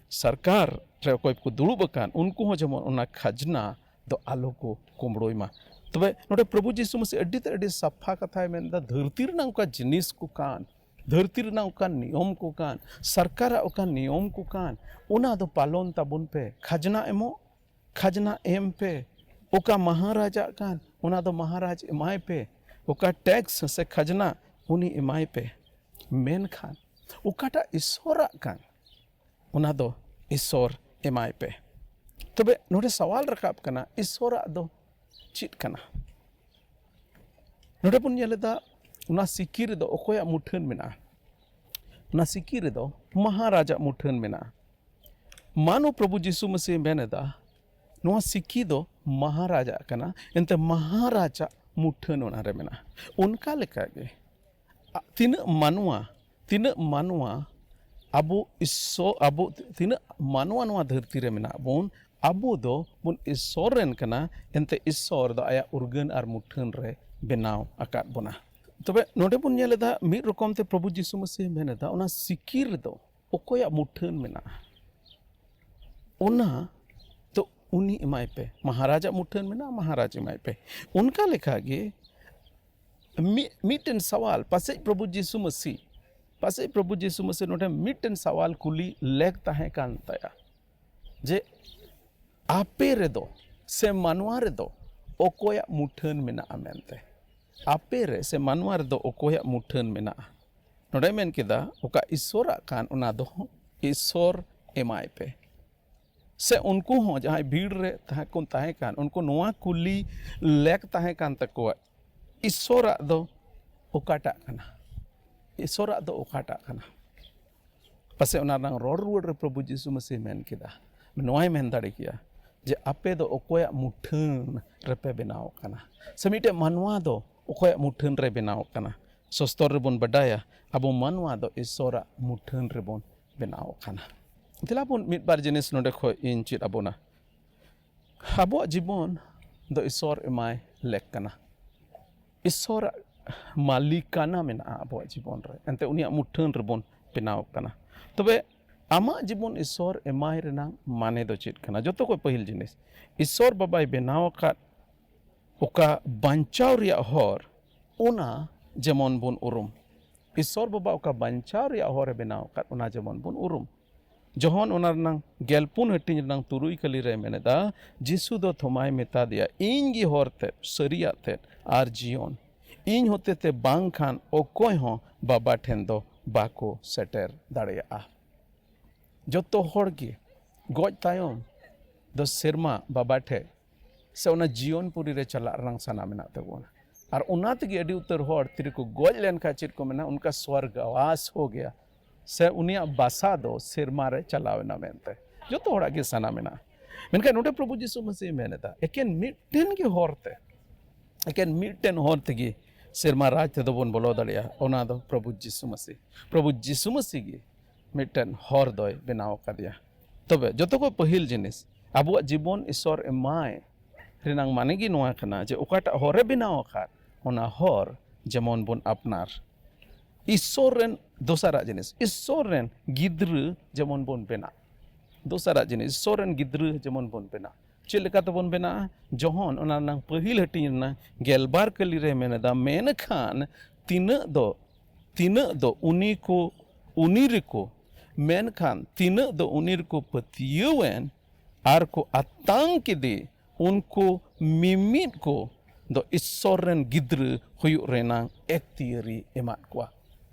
ᱥᱚᱨᱠᱟᱨ ᱨᱮ ᱚᱠᱚᱭ ᱠᱚ ᱫᱩᱲᱩᱵ ᱟᱠᱟᱱ, ᱩᱱᱠᱩ ᱦᱚᱸ ᱡᱮᱢᱚᱱ ᱚᱱᱟ ᱠᱷᱟᱡᱽᱱᱟ ᱫᱚ ᱟᱞᱚ ᱠᱚ ᱠᱩᱢᱵᱽᱲᱩᱭ ᱢᱟ᱾ ᱛᱚᱵᱮ ᱱᱚᱰᱮ ᱯᱨᱚᱵᱷᱩ ᱡᱤᱥᱩ ᱢᱟᱥᱤ ᱟᱹᱰᱤ ᱛᱮ ᱟᱹᱰᱤ ᱥᱟᱯᱷᱟ ᱠᱟᱛᱷᱟᱭ ᱢᱮᱱᱫᱟ, ᱫᱷᱟᱹᱨᱛᱤ ᱨᱮᱱᱟᱜ ᱚᱠᱟ ᱡᱤᱱᱤᱥ ᱠᱚ ᱠᱟᱱ, ᱫᱷᱟᱹᱨᱛᱤ ᱨᱮᱱᱟᱜ ᱚᱠᱟ ᱱᱤᱭᱚᱢ ᱠᱚ ᱠᱟᱱ, ᱥᱚᱨᱠᱟᱨᱟᱜ ᱚᱠᱟ ᱱᱤᱭᱚᱢ ᱠᱚ ᱠᱟᱱ, ᱚᱱᱟ ᱫᱚ ᱯᱟᱞᱚᱱ ᱛᱟᱵᱚᱱ ᱯᱮ᱾ ᱠᱷᱟᱡᱽᱱᱟ ᱮᱢᱚᱜ, ᱠᱷᱟᱡᱽᱱᱟ ᱮᱢ ᱯᱮ᱾ ᱚᱠᱟ ᱢᱟᱦᱟᱨᱟᱡᱟᱜ ᱠᱟᱱ, ᱚᱱᱟ ᱫᱚ ᱢᱟᱦᱟᱨᱟᱡᱽ ᱮᱢᱟᱭ ᱯᱮ᱾ ᱚᱠᱟ ᱴᱮᱠᱥ ᱥᱮ ᱠᱷᱟᱡᱽᱱᱟ, ᱩᱱᱤ ᱮᱢᱟᱭ ᱯᱮ᱾ ᱢᱮᱱᱠᱷᱟᱱ ᱚᱠᱟᱴᱟᱜ ᱤᱥᱚᱨᱟᱜ ᱠᱟᱱ, ᱚᱱᱟ ᱫᱚ ᱤᱥᱚᱨ ᱮᱢᱟᱭ ᱯᱮ᱾ ᱛᱚᱵᱮ ᱱᱚᱰᱮ ᱥᱟᱣᱟᱞ ᱨᱟᱠᱟᱵ ᱠᱟᱱᱟ, ᱤᱥᱚᱨᱟᱜ ᱫᱚ ᱪᱮᱫ ᱠᱟᱱᱟ? ᱱᱚᱰᱮ ᱵᱚᱱ ᱧᱮᱞ ᱮᱫᱟ, ᱚᱱᱟ ᱥᱤᱠᱤ ᱨᱮᱫᱚ ᱚᱠᱚᱭᱟᱜ ᱢᱩᱴᱷᱟᱹᱱ ᱢᱮᱱᱟᱜᱼᱟ? ᱚᱱᱟ ᱥᱤᱠᱤ ᱨᱮᱫᱚ ᱢᱟᱦᱟᱨᱟᱡᱟᱜ ᱢᱩᱴᱷᱟᱹᱱ ᱢᱮᱱᱟᱜᱼᱟ᱾ ᱢᱟᱱᱚ ᱯᱨᱚᱵᱷᱩ ᱡᱤᱥᱩ ᱢᱟᱥᱤ ᱢᱮᱱ ᱮᱫᱟ, ᱱᱚᱣᱟ ᱥᱤᱠᱤ ᱫᱚ ᱢᱟᱦᱟᱨᱟᱡᱟᱜ ᱠᱟᱱᱟ, ᱮᱱᱛᱮ ᱢᱟᱦᱟᱨᱟᱡᱟᱜ ᱢᱩᱴᱷᱟᱹᱱ ᱚᱱᱟᱨᱮ ᱢᱮᱱᱟᱜᱼᱟ᱾ ᱚᱱᱠᱟ ᱞᱮᱠᱟᱜᱮ ᱟ-, ᱛᱤᱱᱟᱹᱜ ᱢᱟᱱᱣᱟ, ᱛᱤᱱᱟᱹᱜ ᱢᱟᱱᱣᱟ ᱟᱵᱚ ᱤᱥᱥᱚ-, ᱟᱵᱚ ᱛᱤᱱᱟᱹᱜ ᱢᱟᱱᱣᱟ ᱱᱚᱣᱟ ᱫᱷᱟᱹᱨᱛᱤ ᱨᱮ ᱢᱮᱱᱟᱜ ᱵᱚᱱ, ᱟᱵᱚ ᱫᱚ ᱵᱚᱱ ᱤᱥᱥᱚᱨ ᱨᱮᱱ ᱠᱟᱱᱟ, ᱮᱱᱛᱮ ᱤᱥᱥᱚᱨ ᱫᱚ ᱟᱭᱟᱜ ᱩᱨᱜᱟᱹᱱ ᱟᱨ ᱢᱩᱴᱷᱟᱹᱱ ᱨᱮ ᱵᱮᱱᱟᱣ ᱟᱠᱟᱫ ᱵᱚᱱᱟ᱾ ᱛᱚᱵᱮ ᱱᱚᱰᱮ ᱵᱚᱱ ᱧᱮᱞ ᱮᱫᱟ, ᱢᱤᱫ ᱨᱚᱠᱚᱢ ᱛᱮ ᱯᱨᱚᱵᱷᱩ ᱡᱤᱥᱩ ᱢᱟᱥᱤ ᱢᱮᱱ ᱮᱫᱟ, ᱚᱱᱟ ᱥᱤᱠᱤ ᱨᱮᱫᱚ ᱚᱠᱚᱭᱟᱜ ᱢᱩᱴᱷᱟᱹᱱ ᱢᱮᱱᱟᱜᱼᱟ, ᱚᱱᱟ ᱫᱚ ᱩᱱᱤ ᱮᱢᱟᱭ ᱯᱮ᱾ ᱢᱟᱦᱟᱨᱟᱡᱟᱜ ᱢᱩᱴᱷᱟᱹᱱ ᱢᱮᱱᱟᱜᱼᱟ, ᱢᱟᱦᱟᱨᱟᱡᱽ ᱮᱢᱟᱭ ᱯᱮ᱾ ᱚᱱᱠᱟ ᱞᱮᱠᱟᱜᱮ ᱢᱤᱫ, ᱢᱤᱫᱴᱮᱱ ᱥᱟᱣᱟᱞ, ᱯᱟᱥᱮᱡ ᱯᱨᱚᱵᱷᱩ ᱡᱤᱥᱩ ᱢᱟᱹᱥᱤ, ᱯᱟᱥᱮᱡ ᱯᱨᱚᱵᱷᱩ ᱡᱤᱥᱩ ᱢᱟᱹᱥᱤ ᱱᱚᱰᱮ ᱢᱤᱫᱴᱮᱱ ᱥᱟᱣᱟᱞ ᱠᱩᱞᱤ ᱞᱮᱠ ᱛᱟᱦᱮᱸ ᱠᱟᱱ ᱛᱟᱭᱟ ᱡᱮ, ᱟᱯᱮ ᱨᱮᱫᱚ ᱥᱮ ᱢᱟᱱᱣᱟ ᱨᱮᱫᱚ ᱚᱠᱚᱭᱟᱜ ᱢᱩᱴᱷᱟᱹᱱ ᱢᱮᱱᱟᱜᱼᱟ ᱢᱮᱱᱛᱮ? ᱟᱯᱮ ᱨᱮ ᱥᱮ ᱢᱟᱱᱣᱟ ᱨᱮᱫᱚ ᱚᱠᱚᱭᱟᱜ ᱢᱩᱴᱷᱟᱹᱱ ᱢᱮᱱᱟᱜᱼᱟ? ᱱᱚᱰᱮ ᱢᱮᱱ ᱠᱮᱫᱟ, ᱚᱠᱟ ᱤᱥᱚᱨᱟᱜ ᱠᱟᱱ, ᱚᱱᱟ ᱫᱚ ᱤᱥᱚᱨ ᱮᱢᱟᱭ ᱯᱮ᱾ ᱥᱮ ᱩᱱᱠᱩ ᱦᱚᱸ ᱡᱟᱦᱟᱸᱭ ᱵᱷᱤᱲ ᱨᱮ ᱛᱟᱦᱮᱸ ᱠᱚ ᱛᱟᱦᱮᱸ ᱠᱟᱱ, ᱩᱱᱠᱩ ᱱᱚᱣᱟ ᱠᱩᱞᱤ ᱞᱮᱠ ᱛᱟᱦᱮᱸ ᱠᱟᱱ ᱛᱟᱠᱚᱣᱟ, ᱤᱥᱚᱨᱟᱜ ᱫᱚ ᱚᱠᱟᱴᱟᱜ ᱠᱟᱱᱟ? ᱤᱥᱚᱨᱟᱜ ᱫᱚ ᱚᱠᱟᱴᱟᱜ ᱠᱟᱱᱟ? ᱯᱟᱥᱮᱡ ᱚᱱᱟ ᱨᱮᱱᱟᱜ ᱨᱚᱲ ᱨᱩᱣᱟᱹᱲ ᱨᱮ ᱯᱨᱚᱵᱷᱩ ᱡᱤᱥᱩ ᱢᱟᱹᱥᱤ ᱢᱮᱱ ᱠᱮᱫᱟ, ᱱᱚᱣᱟᱭ ᱢᱮᱱ ᱫᱟᱲᱮ ᱠᱮᱭᱟ ᱡᱮ, ᱟᱯᱮ ᱫᱚ ᱚᱠᱚᱭᱟᱜ ᱢᱩᱴᱷᱟᱹᱱ ᱨᱮᱯᱮ ᱵᱮᱱᱟᱣ ᱠᱟᱱᱟ? ᱥᱮ ᱢᱤᱫᱴᱮᱡ ᱢᱟᱱᱣᱟ ᱫᱚ ᱚᱠᱚᱭᱟᱜ ᱢᱩᱴᱷᱟᱹᱱ ᱨᱮ ᱵᱮᱱᱟᱣ ᱠᱟᱱᱟ? ᱥᱚᱥᱛᱚᱨ ᱨᱮᱵᱚᱱ ᱵᱟᱰᱟᱭᱟ, ᱟᱵᱚ ᱢᱟᱱᱣᱟ ᱫᱚ ᱤᱥᱚᱨᱟᱜ ᱢᱩᱴᱷᱟᱹᱱ ᱨᱮᱵᱚᱱ ᱵᱮᱱᱟᱣ ᱠᱟᱱᱟ᱾ ᱫᱮᱞᱟ ᱵᱚᱱ ᱢᱤᱫ ᱵᱟᱨ ᱡᱤᱱᱤᱥ ᱱᱚᱰᱮ ᱠᱷᱚᱡ ᱤᱧ ᱪᱮᱫ ᱟᱵᱚᱱᱟ᱾ ᱟᱵᱚᱣᱟᱜ ᱡᱤᱵᱚᱱ ᱫᱚ ᱤᱥᱚᱨ ᱮᱢᱟᱭ ᱞᱮᱠ ᱠᱟᱱᱟ᱾ ᱤᱥᱚᱨᱟᱜ ᱢᱟᱹᱞᱤᱠᱟᱱᱟ ᱢᱮᱱᱟᱜᱼᱟ ᱟᱵᱚᱣᱟᱜ ᱡᱤᱵᱚᱱ ᱨᱮ, ᱮᱱᱛᱮ ᱩᱱᱤᱭᱟᱜ ᱢᱩᱴᱷᱟᱹᱱ ᱨᱮᱵᱚᱱ ᱵᱮᱱᱟᱣ ᱠᱟᱱᱟ᱾ ᱛᱚᱵᱮ ᱟᱢᱟᱜ ᱡᱤᱵᱚᱱ ᱤᱥᱚᱨ ᱮᱢᱟᱭ ᱨᱮᱱᱟᱜ ᱢᱟᱱᱮ ᱫᱚ ᱪᱮᱫ ᱠᱟᱱᱟ? ᱡᱚᱛᱚ ᱠᱷᱚᱡ ᱯᱟᱹᱦᱤᱞ ᱡᱤᱱᱤᱥ, ᱤᱥᱚᱨ ᱵᱟᱵᱟᱭ ᱵᱮᱱᱟᱣ ᱟᱠᱟᱫ ᱚᱠᱟ ᱵᱟᱧᱪᱟᱣ ᱨᱮᱭᱟᱜ ᱦᱚᱨ, ᱚᱱᱟ ᱡᱮᱢᱚᱱ ᱵᱚᱱ ᱩᱨᱩᱢ᱾ ᱤᱥᱥᱚᱨ ᱵᱟᱵᱟ ᱚᱠᱟ ᱵᱟᱧᱪᱟᱣ ᱨᱮᱭᱟᱜ ᱦᱚᱨᱮ ᱵᱮᱱᱟᱣ ᱟᱠᱟᱫ, ᱚᱱᱟ ᱡᱮᱢᱚᱱ ᱵᱚᱱ ᱩᱨᱩᱢ᱾ ᱡᱚᱦᱚᱱ ᱚᱱᱟ ᱨᱮᱱᱟᱝ ᱜᱮᱞ ᱯᱩᱱ ᱦᱟᱹᱴᱤᱧ ᱨᱮᱱᱟᱝ ᱛᱩᱨᱩᱭ ᱠᱟᱹᱞᱤ ᱨᱮ ᱢᱮᱱᱮᱫᱟ, ᱡᱤᱥᱩ ᱫᱚ ᱛᱷᱚᱢᱟᱭ ᱢᱮᱛᱟ ᱫᱮᱭᱟ, "ᱤᱧ ᱜᱮ ᱦᱚᱨ ᱛᱮᱫ, ᱥᱟᱹᱨᱤᱭᱟᱜ ᱛᱮᱫ ᱟᱨ ᱡᱤᱭᱚᱱ᱾ ᱤᱧ ᱦᱚᱛᱮ ᱛᱮ ᱵᱟᱝ ᱠᱷᱟᱱ ᱚᱠᱚᱭ ᱦᱚᱸ ᱵᱟᱵᱟ ᱴᱷᱮᱱ ᱫᱚ ᱵᱟᱠᱚ ᱥᱮᱴᱮᱨ ᱫᱟᱲᱮᱭᱟᱜᱼᱟ᱾" ᱡᱚᱛᱚ ᱦᱚᱲ ᱜᱮ ᱜᱚᱡ ᱛᱟᱭᱚᱢ ᱫᱚ ᱥᱮᱨᱢᱟ ᱵᱟᱵᱟ ᱴᱷᱮᱡ ᱥᱮ ᱚᱱᱟ ᱡᱤᱭᱚᱱ ᱯᱩᱨᱤ ᱨᱮ ᱪᱟᱞᱟᱜ ᱨᱮᱱᱟᱝ ᱥᱟᱱᱟ ᱢᱮᱱᱟᱜ ᱛᱟᱵᱚᱱᱟ᱾ ᱟᱨ ᱚᱱᱟ ᱛᱮᱜᱮ ᱟᱹᱰᱤ ᱩᱛᱟᱹᱨ ᱦᱚᱲ ᱛᱤᱨᱮ ᱠᱚ ᱜᱚᱡ ᱞᱮᱱᱠᱷᱟᱱ ᱪᱮᱫ ᱠᱚ ᱢᱮᱱᱟ, ᱩᱱᱠᱟ ᱥᱣᱚᱨᱜᱟᱵᱟᱥ ᱦᱳ ᱜᱮᱭᱟ, ᱥᱮ ᱩᱱᱤᱭᱟᱜ ᱵᱟᱥᱟ ᱫᱚ ᱥᱮᱨᱢᱟ ᱨᱮ ᱪᱟᱞᱟᱣ ᱮᱱᱟ ᱢᱮᱱᱛᱮ ᱡᱚᱛᱚ ᱦᱚᱲᱟᱜ ᱜᱮ ᱥᱟᱱᱟ ᱢᱮᱱᱟᱜᱼᱟ᱾ ᱢᱮᱱᱠᱷᱟᱱ ᱱᱚᱰᱮ ᱯᱨᱚᱵᱷᱩ ᱡᱤᱥᱩ ᱢᱟᱹᱥᱤ ᱢᱮᱱ ᱮᱫᱟ, ᱮᱠᱮᱱ ᱢᱤᱫᱴᱮᱱ ᱜᱮ ᱦᱚᱨ ᱛᱮ, ᱮᱠᱮᱱ ᱢᱤᱫᱴᱮᱱ ᱦᱚᱨ ᱛᱮᱜᱮ ᱥᱮᱨᱢᱟ ᱨᱟᱡᱽ ᱛᱮᱫᱚ ᱵᱚᱱ ᱵᱚᱞᱚ ᱫᱟᱲᱮᱭᱟᱜᱼᱟ, ᱚᱱᱟ ᱫᱚ ᱯᱨᱚᱵᱷᱩ ᱡᱤᱥᱩ ᱢᱟᱹᱥᱤ᱾ ᱯᱨᱚᱵᱷᱩ ᱡᱤᱥᱩ ᱢᱟᱹᱥᱤ ᱜᱮ ᱢᱤᱫᱴᱮᱱ ᱦᱚᱨ ᱫᱚᱭ ᱵᱮᱱᱟᱣ ᱟᱠᱟᱫᱮᱭᱟ᱾ ᱛᱚᱵᱮ ᱡᱚᱛᱚ ᱠᱷᱚᱱ ᱯᱟᱹᱦᱤᱞ ᱡᱤᱱᱤᱥ, ᱟᱵᱚᱣᱟᱜ ᱡᱤᱵᱚᱱ ᱤᱥᱚᱨ ᱮᱢᱟᱭ ᱨᱮᱱᱟᱝ ᱢᱟᱱᱮ ᱜᱮ ᱱᱚᱣᱟ ᱠᱟᱱᱟ ᱡᱮ ᱚᱠᱟᱴᱟᱜ ᱦᱚᱨᱮ ᱵᱮᱱᱟᱣ ᱟᱠᱟᱫ, ᱚᱱᱟ ᱦᱚᱨ ᱡᱮᱢᱚᱱ ᱵᱚᱱ ᱟᱯᱱᱟᱨ᱾ ᱤᱥᱚᱨ ᱨᱮᱱ, ᱫᱚᱥᱟᱨᱟᱜ ᱡᱤᱱᱤᱥ, ᱤᱥᱚᱨ ᱨᱮᱱ ᱜᱤᱫᱽᱨᱟᱹ ᱡᱮᱢᱚᱱ ᱵᱚᱱ ᱵᱮᱱᱟᱜ᱾ ᱫᱚᱥᱟᱨᱟᱜ ᱡᱤᱱᱤᱥ, ᱤᱥᱚᱨ ᱨᱮᱱ ᱜᱤᱫᱽᱨᱟᱹ ᱡᱮᱢᱚᱱ ᱵᱚᱱ ᱵᱮᱱᱟᱜ᱾ ᱪᱮᱫ ᱞᱮᱠᱟ ᱛᱮᱵᱚᱱ ᱵᱮᱱᱟᱜᱼᱟ? ᱡᱚᱦᱚᱱ ᱚᱱᱟ ᱨᱮᱱᱟᱝ ᱯᱟᱹᱦᱤᱞ ᱦᱟᱹᱴᱤᱧ ᱨᱮᱱᱟᱝ ᱜᱮᱞᱵᱟᱨ ᱠᱟᱹᱞᱤ ᱨᱮ ᱢᱮᱱ ᱮᱫᱟ, ᱢᱮᱱᱠᱷᱟᱱ ᱛᱤᱱᱟᱹᱜ ᱫᱚ, ᱛᱤᱱᱟᱹᱜ ᱫᱚ ᱩᱱᱤ ᱠᱚ, ᱩᱱᱤ ᱨᱮᱠᱚ, ᱢᱮᱱᱠᱷᱟᱱ ᱛᱤᱱᱟᱹᱜ ᱫᱚ ᱩᱱᱤ ᱨᱮᱠᱚ ᱯᱟᱹᱛᱭᱟᱹᱣᱮᱱ ᱟᱨ ᱠᱚ ᱟᱛᱟᱝ ᱠᱮᱫᱮ, ᱩᱱᱠᱩ ᱢᱤᱢᱤᱫ ᱠᱚ ᱫᱚ ᱤᱥᱥᱚᱨ ᱨᱮᱱ ᱜᱤᱫᱽᱨᱟᱹ ᱦᱩᱭᱩᱜ ᱨᱮᱱᱟᱝ ᱮᱠᱛᱤᱭᱟᱹᱨᱤ ᱮᱢᱟᱫ ᱠᱚᱣᱟ᱾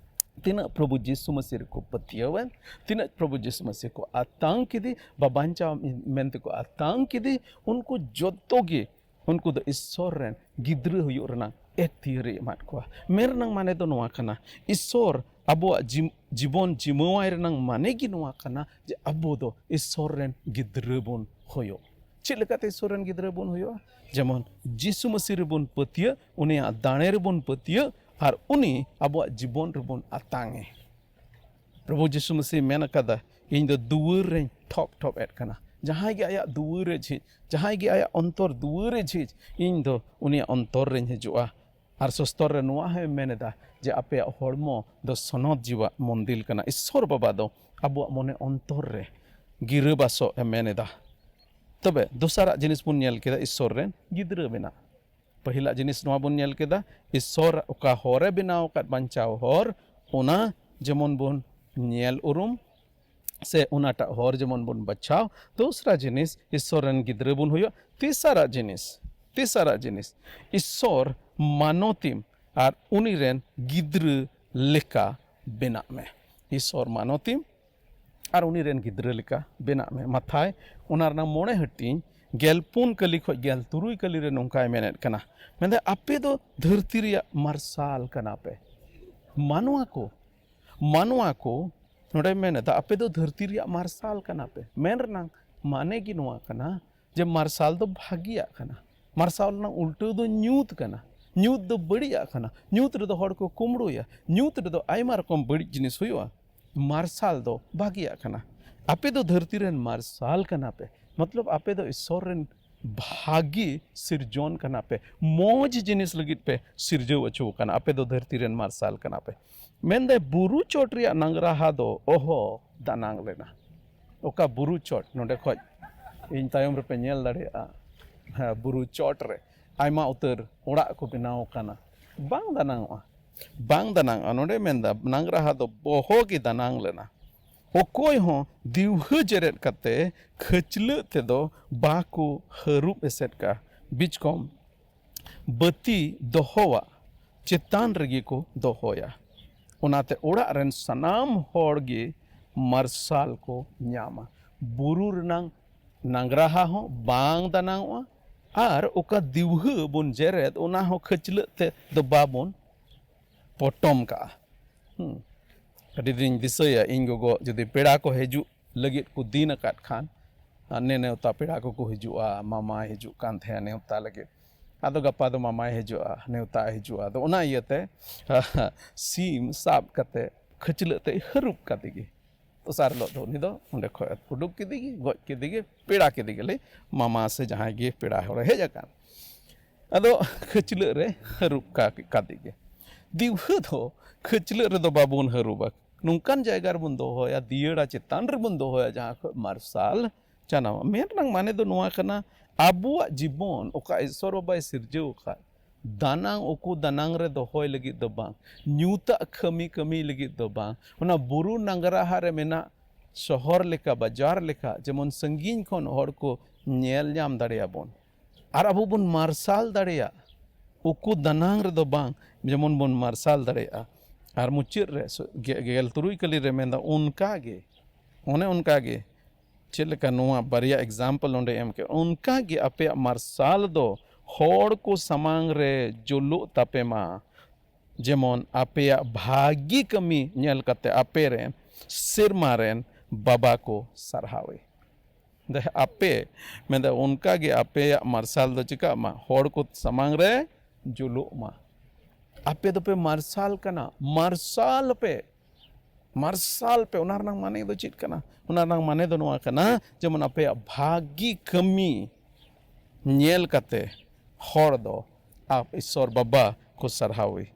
ᱛᱤᱱᱟᱹᱜ ᱯᱨᱚᱵᱷᱩ ᱡᱤᱥᱩ ᱢᱟᱹᱥᱤ ᱨᱮᱠᱚ ᱯᱟᱹᱛᱭᱟᱹᱣᱮᱱ, ᱛᱤᱱᱟᱹᱜ ᱯᱨᱚᱵᱷᱩ ᱡᱤᱥᱩ ᱢᱟᱹᱥᱤ ᱠᱚ ᱟᱛᱟᱝ ᱠᱮᱫᱮ, ᱵᱟ ᱵᱟᱧᱪᱟᱣ ᱢᱮᱱᱛᱮ ᱠᱚ ᱟᱛᱟᱝ ᱠᱮᱫᱮ, ᱩᱱᱠᱩ ᱡᱚᱛᱚ ᱜᱮ, ᱩᱱᱠᱩ ᱫᱚ ᱤᱥᱥᱚᱨ ᱨᱮᱱ ᱜᱤᱫᱽᱨᱟᱹ ᱦᱩᱭᱩᱜ ᱨᱮᱱᱟᱝ ᱮᱠᱛᱤᱭᱟᱹᱨᱤ ᱮᱢᱟᱫ ᱠᱚᱣᱟ᱾ ᱢᱮᱱ ᱨᱮᱱᱟᱝ ᱢᱟᱱᱮ ᱫᱚ ᱱᱚᱣᱟ ᱠᱟᱱᱟ, ᱤᱥᱥᱚᱨ ᱟᱵᱚᱣᱟᱜ ᱡᱤᱢ-, ᱡᱤᱵᱚᱱ ᱡᱤᱢᱟᱹᱣᱟᱭ ᱨᱮᱱᱟᱝ ᱢᱟᱱᱮ ᱜᱮ ᱱᱚᱣᱟ ᱠᱟᱱᱟ ᱡᱮ ᱟᱵᱚ ᱫᱚ ᱤᱥᱥᱚᱨ ᱨᱮᱱ ᱜᱤᱫᱽᱨᱟᱹ ᱵᱚᱱ ᱦᱩᱭᱩᱜ᱾ ᱪᱮᱫ ᱞᱮᱠᱟᱛᱮ ᱤᱥᱥᱚᱨ ᱨᱮᱱ ᱜᱤᱫᱽᱨᱟᱹ ᱵᱚᱱ ᱦᱩᱭᱩᱜᱼᱟ? ᱡᱮᱢᱚᱱ ᱡᱤᱥᱩ ᱢᱟᱹᱥᱤ ᱨᱮᱵᱚᱱ ᱯᱟᱹᱛᱭᱟᱹᱜ, ᱩᱱᱤᱭᱟᱜ ᱫᱟᱲᱮ ᱨᱮᱵᱚᱱ ᱯᱟᱹᱛᱭᱟᱹᱜ, ᱟᱨ ᱩᱱᱤ ᱟᱵᱚᱣᱟᱜ ᱡᱤᱵᱚᱱ ᱨᱮᱵᱚᱱ ᱟᱛᱟᱝ ᱮ᱾ ᱯᱨᱚᱵᱷᱩ ᱡᱤᱥᱩ ᱢᱟᱹᱥᱤ ᱢᱮᱱ ᱟᱠᱟᱫᱟ, "ᱤᱧ ᱫᱚ ᱫᱩᱣᱟᱹᱨ ᱨᱮᱧ ᱴᱷᱚᱯ ᱴᱷᱚᱯ ᱮᱫ ᱠᱟᱱᱟ᱾ ᱡᱟᱦᱟᱸᱭ ᱜᱮ ᱟᱭᱟᱜ ᱫᱩᱣᱟᱹᱨ ᱨᱮ ᱡᱷᱤᱡ, ᱡᱟᱦᱟᱸᱭ ᱜᱮ ᱟᱭᱟᱜ ᱚᱱᱛᱚᱨ ᱫᱩᱣᱟᱹᱨ ᱨᱮ ᱡᱷᱤᱡ, ᱤᱧ ᱫᱚ ᱩᱱᱤᱭᱟᱜ ᱚᱱᱛᱚᱨ ᱨᱮᱧ ᱦᱤᱡᱩᱜᱼᱟ᱾" ᱟᱨ ᱥᱚᱥᱛᱚᱨ ᱨᱮ ᱱᱚᱣᱟ ᱦᱚᱸᱭ ᱢᱮᱱ ᱮᱫᱟ ᱡᱮ ᱟᱯᱮᱭᱟᱜ ᱦᱚᱲᱢᱚ ᱫᱚ ᱥᱚᱱᱚᱛ ᱡᱤᱣᱟᱜ ᱢᱚᱱᱫᱤᱞ ᱠᱟᱱᱟ᱾ ᱤᱥᱥᱚᱨ ᱵᱟᱵᱟ ᱫᱚ ᱟᱵᱚᱣᱟᱜ ᱢᱚᱱᱮ ᱚᱱᱛᱚᱨ ᱨᱮ ᱜᱤᱨᱟᱹᱵᱟᱥᱚᱜ ᱮ ᱢᱮᱱ ᱮᱫᱟ᱾ ᱛᱚᱵᱮ ᱫᱚᱥᱟᱨᱟᱜ ᱡᱤᱱᱤᱥ ᱵᱚᱱ ᱧᱮᱞ ᱠᱮᱫᱟ, ᱤᱥᱥᱚᱨ ᱨᱮᱱ ᱜᱤᱫᱽᱨᱟᱹ ᱵᱮᱱᱟᱜ᱾ ᱯᱟᱹᱦᱤᱞᱟᱜ ᱡᱤᱱᱤᱥ ᱱᱚᱣᱟ ᱵᱚᱱ ᱧᱮᱞ ᱠᱮᱫᱟ, ᱤᱥᱥᱚᱨ ᱚᱠᱟ ᱦᱚᱨᱮ ᱵᱮᱱᱟᱣ ᱟᱠᱟᱫ ᱵᱟᱧᱪᱟᱣ ᱦᱚᱨ, ᱚᱱᱟ ᱡᱮᱢᱚᱱ ᱵᱚᱱ ᱧᱮᱞ ᱩᱨᱩᱢ ᱥᱮ ᱚᱱᱟᱴᱟᱜ ᱦᱚᱨ ᱡᱮᱢᱚᱱ ᱵᱚᱱ ᱵᱟᱪᱷᱟᱣ᱾ ᱫᱚᱥᱨᱟ ᱡᱤᱱᱤᱥ, ᱤᱥᱥᱚᱨ ᱨᱮᱱ ᱜᱤᱫᱽᱨᱟᱹ ᱵᱚᱱ ᱦᱩᱭᱩᱜᱼᱟ᱾ ᱛᱮᱥᱟᱨᱟᱜ ᱡᱤᱱᱤᱥ, ᱛᱮᱥᱟᱨᱟᱜ ᱡᱤᱱᱤᱥ, ᱤᱥᱥᱚᱨ ᱢᱟᱱᱚᱛᱤᱢ ᱟᱨ ᱩᱱᱤ ᱨᱮᱱ ᱜᱤᱫᱽᱨᱟᱹ ᱞᱮᱠᱟ ᱵᱮᱱᱟᱜ ᱢᱮ᱾ ᱤᱥᱥᱚᱨ ᱢᱟᱱᱚᱛᱤᱢ ᱟᱨ ᱩᱱᱤ ᱨᱮᱱ ᱜᱤᱫᱽᱨᱟᱹ ᱞᱮᱠᱟ ᱵᱮᱱᱟᱜ ᱢᱮ᱾ ᱢᱟᱛᱷᱟᱭ ᱚᱱᱟ ᱨᱮᱱᱟᱜ ᱢᱚᱬᱮ ᱦᱟᱹᱴᱤᱧ ᱜᱮᱞ ᱯᱩᱱ ᱠᱟᱹᱞᱤ ᱠᱷᱚᱱ ᱜᱮᱞ ᱛᱩᱨᱩᱭ ᱠᱟᱹᱞᱤ ᱨᱮ ᱱᱚᱝᱠᱟᱭ ᱢᱮᱱᱮᱫ ᱠᱟᱱᱟ, ᱢᱮᱱᱫᱟᱭ, "ᱟᱯᱮ ᱫᱚ ᱫᱷᱟᱹᱨᱛᱤ ᱨᱮᱭᱟᱜ ᱢᱟᱨᱥᱟᱞ ᱠᱟᱱᱟ ᱯᱮ᱾" ᱢᱟᱱᱣᱟ ᱠᱚ, ᱢᱟᱱᱣᱟ ᱠᱚ, ᱱᱚᱰᱮ ᱢᱮᱱᱮᱫᱟ, "ᱟᱯᱮ ᱫᱚ ᱫᱷᱟᱹᱨᱛᱤ ᱨᱮᱭᱟᱜ ᱢᱟᱨᱥᱟᱞ ᱠᱟᱱᱟ ᱯᱮ᱾" ᱢᱮᱱ ᱨᱮᱱᱟᱜ ᱢᱟᱱᱮ ᱜᱮ ᱱᱚᱣᱟ ᱠᱟᱱᱟ ᱡᱮ ᱢᱟᱨᱥᱟᱞ ᱫᱚ ᱵᱷᱟᱹᱜᱤᱭᱟᱜ ᱠᱟᱱᱟ᱾ ᱢᱟᱨᱥᱟᱞ ᱨᱮᱱᱟᱜ ᱩᱞᱴᱟᱹᱣ ᱫᱚ ᱧᱩᱛ ᱠᱟᱱᱟ᱾ ᱧᱩᱛ ᱫᱚ ᱵᱟᱹᱲᱤᱡᱟᱜ ᱠᱟᱱᱟ᱾ ᱧᱩᱛ ᱨᱮᱫᱚ ᱦᱚᱲ ᱠᱚ ᱠᱩᱢᱵᱽᱲᱩᱭᱟ᱾ ᱧᱩᱛ ᱨᱮᱫᱚ ᱟᱭᱢᱟ ᱨᱚᱠᱚᱢ ᱵᱟᱹᱲᱤᱡ ᱡᱤᱱᱤᱥ ᱦᱩᱭᱩᱜᱼᱟ᱾ ᱢᱟᱨᱥᱟᱞ ᱫᱚ ᱵᱷᱟᱹᱜᱤᱭᱟᱜ ᱠᱟᱱᱟ᱾ ᱟᱯᱮ ᱫᱚ ᱫᱷᱟᱹᱨᱛᱤ ᱨᱮᱱ ᱢᱟᱨᱥᱟᱞ ᱠᱟᱱᱟ ᱯᱮ, ᱢᱚᱛᱞᱚᱵ ᱟᱯᱮ ᱫᱚ ᱤᱥᱥᱚᱨ ᱨᱮᱱ ᱵᱷᱟᱹᱜᱤ ᱥᱤᱨᱡᱚᱱ ᱠᱟᱱᱟ ᱯᱮ, ᱢᱚᱡᱽ ᱡᱤᱱᱤᱥ ᱞᱟᱹᱜᱤᱫ ᱯᱮ ᱥᱤᱨᱡᱟᱹᱣ ᱦᱚᱪᱚ ᱟᱠᱟᱱᱟ, ᱟᱯᱮ ᱫᱚ ᱫᱷᱟᱹᱨᱛᱤ ᱨᱮᱱ ᱢᱟᱨᱥᱟᱞ ᱠᱟᱱᱟ ᱯᱮ᱾ ᱢᱮᱱᱫᱟᱭ, ᱵᱩᱨᱩ ᱪᱚᱴ ᱨᱮᱭᱟᱜ ᱱᱟᱝᱨᱟᱦᱟ ᱫᱚ ᱚᱦᱚ ᱫᱟᱱᱟᱝ ᱞᱮᱱᱟ᱾ ᱚᱠᱟ ᱵᱩᱨᱩ ᱪᱚᱴ, ᱱᱚᱰᱮ ᱠᱷᱚᱡ ᱤᱧ ᱛᱟᱭᱚᱢ ᱨᱮᱯᱮ ᱧᱮᱞ ᱫᱟᱲᱮᱭᱟᱜᱼᱟ, ᱦᱮᱸ, ᱵᱩᱨᱩ ᱪᱚᱴ ᱨᱮ ᱟᱭᱢᱟ ᱩᱛᱟᱹᱨ ᱚᱲᱟᱜ ᱠᱚ ᱵᱮᱱᱟᱣ ᱟᱠᱟᱱᱟ, ᱵᱟᱝ ᱫᱟᱱᱟᱝᱚᱜᱼᱟ, ᱵᱟᱝ ᱫᱟᱱᱟᱝᱚᱜᱼᱟ᱾ ᱱᱚᱰᱮ ᱢᱮᱱᱫᱟ, ᱱᱟᱝᱨᱟᱦᱟ ᱫᱚ ᱵᱚᱦᱚ ᱜᱮ ᱫᱟᱱᱟᱝ ᱞᱮᱱᱟ᱾ ᱚᱠᱚᱭ ᱦᱚᱸ ᱫᱤᱣᱦᱟᱹ ᱡᱮᱨᱮᱫ ᱠᱟᱛᱮ ᱠᱷᱟᱹᱪᱞᱟᱹᱜ ᱛᱮᱫᱚ ᱵᱟᱠᱚ ᱦᱟᱹᱨᱩᱵ ᱮᱥᱮᱫ ᱠᱟᱜᱼᱟ᱾ ᱵᱤᱪᱠᱚᱢ ᱵᱟᱹᱛᱤ ᱫᱚᱦᱚᱣᱟᱜ ᱪᱮᱛᱟᱱ ᱨᱮᱜᱮ ᱠᱚ ᱫᱚᱦᱚᱭᱟ᱾ ᱚᱱᱟᱛᱮ ᱚᱲᱟᱜ ᱨᱮᱱ ᱥᱟᱱᱟᱢ ᱦᱚᱲ ᱜᱮ ᱢᱟᱨᱥᱟᱞ ᱠᱚ ᱧᱟᱢᱟ᱾ ᱵᱩᱨᱩ ᱨᱮᱱᱟᱝ ᱱᱟᱝᱨᱟᱦᱟ ᱦᱚᱸ ᱵᱟᱝ ᱫᱟᱱᱟᱝᱚᱜᱼᱟ, ᱟᱨ ᱚᱠᱟ ᱫᱤᱣᱦᱟᱹ ᱵᱚᱱ ᱡᱮᱨᱮᱫ, ᱚᱱᱟ ᱦᱚᱸ ᱠᱷᱟᱹᱪᱞᱟᱹᱜ ᱛᱮ ᱫᱚ ᱵᱟᱵᱚᱱ ᱯᱚᱴᱚᱢ ᱠᱟᱜᱼᱟ᱾ ᱦᱩᱸ᱾ ᱟᱹᱰᱤ ᱫᱤᱱ ᱫᱤᱥᱟᱹᱭᱟ, ᱤᱧ ᱜᱚᱜᱚ ᱡᱩᱫᱤ ᱯᱮᱲᱟ ᱠᱚ ᱦᱤᱡᱩᱜ ᱞᱟᱹᱜᱤᱫ ᱠᱚ ᱫᱤᱱ ᱟᱠᱟᱫ ᱠᱷᱟᱱ, ᱟᱨ ᱱᱮ ᱱᱮᱣᱛᱟ ᱯᱮᱲᱟ ᱠᱚᱠᱚ ᱦᱤᱡᱩᱜᱼᱟ, ᱢᱟᱢᱟᱭ ᱦᱤᱡᱩᱜ ᱠᱟᱱ ᱛᱟᱦᱮᱸᱫ ᱱᱮᱣᱛᱟ ᱞᱟᱹᱜᱤᱫ, ᱟᱫᱚ ᱜᱟᱯᱟ ᱫᱚ ᱢᱟᱢᱟᱭ ᱦᱤᱡᱩᱜᱼᱟ, ᱱᱮᱣᱛᱟᱭ ᱦᱤᱡᱩᱜᱼᱟ, ᱟᱫᱚ ᱚᱱᱟ ᱤᱭᱟᱹᱛᱮ ᱥᱤᱢ ᱥᱟᱵ ᱠᱟᱛᱮ ᱠᱷᱟᱹᱪᱞᱟᱹᱜ ᱛᱮᱭ ᱦᱟᱹᱨᱩᱵ ᱠᱟᱫᱮ ᱜᱮ᱾ ᱫᱚᱥᱟᱨ ᱦᱤᱞᱳᱜ ᱫᱚ ᱩᱱᱤ ᱫᱚ ᱚᱸᱰᱮ ᱠᱷᱚᱡ ᱩᱰᱩᱠ ᱠᱮᱫᱮ ᱜᱮ, ᱜᱚᱡ ᱠᱮᱫᱮ ᱜᱮ, ᱯᱮᱲᱟ ᱠᱮᱫᱮ ᱜᱮᱞᱮ, ᱢᱟᱢᱟ ᱥᱮ ᱡᱟᱦᱟᱸᱭ ᱜᱮ ᱯᱮᱲᱟ ᱦᱚᱲᱮ ᱦᱮᱡ ᱟᱠᱟᱱ᱾ ᱟᱫᱚ ᱠᱷᱟᱹᱪᱞᱟᱹᱜ ᱨᱮ ᱦᱟᱹᱨᱩᱵ ᱠᱟ-, ᱠᱟᱫᱮ ᱜᱮ᱾ ᱫᱤᱣᱦᱟᱹ ᱫᱚ ᱠᱷᱟᱹᱪᱞᱟᱹᱜ ᱨᱮᱫᱚ ᱵᱟᱵᱚᱱ ᱦᱟᱹᱨᱩᱵᱟ, ᱱᱚᱝᱠᱟᱱ ᱡᱟᱭᱜᱟ ᱨᱮᱵᱚᱱ ᱫᱚᱦᱚᱭᱟ, ᱫᱤᱭᱟᱹᱲᱟ ᱪᱮᱛᱟᱱ ᱨᱮᱵᱚᱱ ᱫᱚᱦᱚᱭᱟ, ᱡᱟᱦᱟᱸ ᱠᱷᱚᱡ ᱢᱟᱨᱥᱟᱞ ᱡᱟᱱᱟᱢᱚᱜᱼᱟ᱾ ᱢᱮᱱ ᱨᱮᱱᱟᱜ ᱢᱟᱱᱮ ᱫᱚ ᱱᱚᱣᱟ ᱠᱟᱱᱟ, ᱟᱵᱚᱣᱟᱜ ᱡᱤᱵᱚᱱ ᱚᱠᱟ ᱤᱥᱥᱚᱨ ᱵᱟᱵᱟᱭ ᱥᱤᱨᱡᱟᱹᱣ ᱟᱠᱟᱫ, ᱫᱟᱱᱟᱝ ᱩᱠᱩ ᱫᱟᱱᱟᱝ ᱨᱮ ᱫᱚᱦᱚᱭ ᱞᱟᱹᱜᱤᱫ ᱫᱚ ᱵᱟᱝ, ᱧᱩᱛᱟᱜ ᱠᱟᱹᱢᱤ ᱠᱟᱹᱢᱤ ᱞᱟᱹᱜᱤᱫ ᱫᱚ ᱵᱟᱝ, ᱚᱱᱟ ᱵᱩᱨᱩ ᱱᱟᱝᱜᱽᱨᱟᱦᱟ ᱨᱮ ᱢᱮᱱᱟᱜ ᱥᱚᱦᱚᱨ ᱞᱮᱠᱟ, ᱵᱟᱡᱟᱨ ᱞᱮᱠᱟ, ᱡᱮᱢᱚᱱ ᱥᱟᱺᱜᱤᱧ ᱠᱷᱚᱱ ᱦᱚᱲ ᱠᱚ ᱧᱮᱞ ᱧᱟᱢ ᱫᱟᱲᱮᱭᱟᱵᱚᱱ᱾ ᱟᱨ ᱟᱵᱚ ᱵᱚᱱ ᱢᱟᱨᱥᱟᱞ ᱫᱟᱲᱮᱭᱟᱜ, ᱩᱠᱩ ᱫᱟᱱᱟᱝ ᱨᱮᱫᱚ ᱵᱟᱝ, ᱡᱮᱢᱚᱱ ᱵᱚᱱ ᱢᱟᱨᱥᱟᱞ ᱫᱟᱲᱮᱭᱟᱜᱼᱟ᱾ ᱟᱨ ᱢᱩᱪᱟᱹᱫ ᱨᱮ ᱥᱚ-, ᱜᱮ-, ᱜᱮᱞ ᱛᱩᱨᱩᱭ ᱠᱟᱹᱞᱤ ᱨᱮ ᱢᱮᱱᱫᱟ, ᱚᱱᱠᱟ ᱜᱮ, ᱚᱱᱮ ᱚᱱᱠᱟ ᱜᱮ, ᱪᱮᱫ ᱞᱮᱠᱟ ᱱᱚᱣᱟ ᱵᱟᱨᱭᱟ example ᱚᱸᱰᱮ ᱮᱢ ᱠᱮᱫ, ᱚᱱᱠᱟ ᱜᱮ ᱟᱯᱮᱭᱟᱜ ᱢᱟᱨᱥᱟᱞ ᱫᱚ ᱦᱚᱲ ᱠᱚ ᱥᱟᱢᱟᱝ ᱨᱮ ᱡᱩᱞᱩᱜ ᱛᱟᱯᱮ ᱢᱟ, ᱡᱮᱢᱚᱱ ᱟᱯᱮᱭᱟᱜ ᱵᱷᱟᱹᱜᱤ ᱠᱟᱹᱢᱤ ᱧᱮᱞ ᱠᱟᱛᱮ ᱟᱯᱮ ᱨᱮᱱ ᱥᱮᱨᱢᱟ ᱨᱮᱱ ᱵᱟᱵᱟ ᱠᱚ ᱥᱟᱨᱦᱟᱣᱮ᱾ ᱫᱮ-, ᱟᱯᱮ, ᱢᱮᱱᱫᱟ, ᱚᱱᱠᱟ ᱜᱮ ᱟᱯᱮᱭᱟᱜ ᱢᱟᱨᱥᱟᱞ ᱫᱚ ᱪᱤᱠᱟᱜ ᱢᱟ, ᱦᱚᱲ ᱠᱚ ᱥᱟᱢᱟᱝ ᱨᱮ ᱡᱩᱞᱩᱜ ᱢᱟ᱾ ᱟᱯᱮ ᱫᱚᱯᱮ ᱢᱟᱨᱥᱟᱞ ᱠᱟᱱᱟ, ᱢᱟᱨᱥᱟᱞ ᱯᱮ, ᱢᱟᱨᱥᱟᱞ ᱯᱮ᱾ ᱚᱱᱟ ᱨᱮᱱᱟᱜ ᱢᱟᱱᱮ ᱫᱚ ᱪᱮᱫ ᱠᱟᱱᱟ? ᱚᱱᱟ ᱨᱮᱱᱟᱜ ᱢᱟᱱᱮ ᱫᱚ ᱱᱚᱣᱟ ᱠᱟᱱᱟ, ᱡᱮᱢᱚᱱ ᱟᱯᱮᱭᱟᱜ ᱵᱷᱟᱹᱜᱤ ᱠᱟᱹᱢᱤ ᱧᱮᱞ ᱠᱟᱛᱮ ᱦᱚᱲ ᱫᱚ ᱟᱯ ᱤᱥᱥᱚᱨ ᱵᱟᱵᱟ ᱠᱚ ᱥᱟᱨᱦᱟᱣᱮ᱾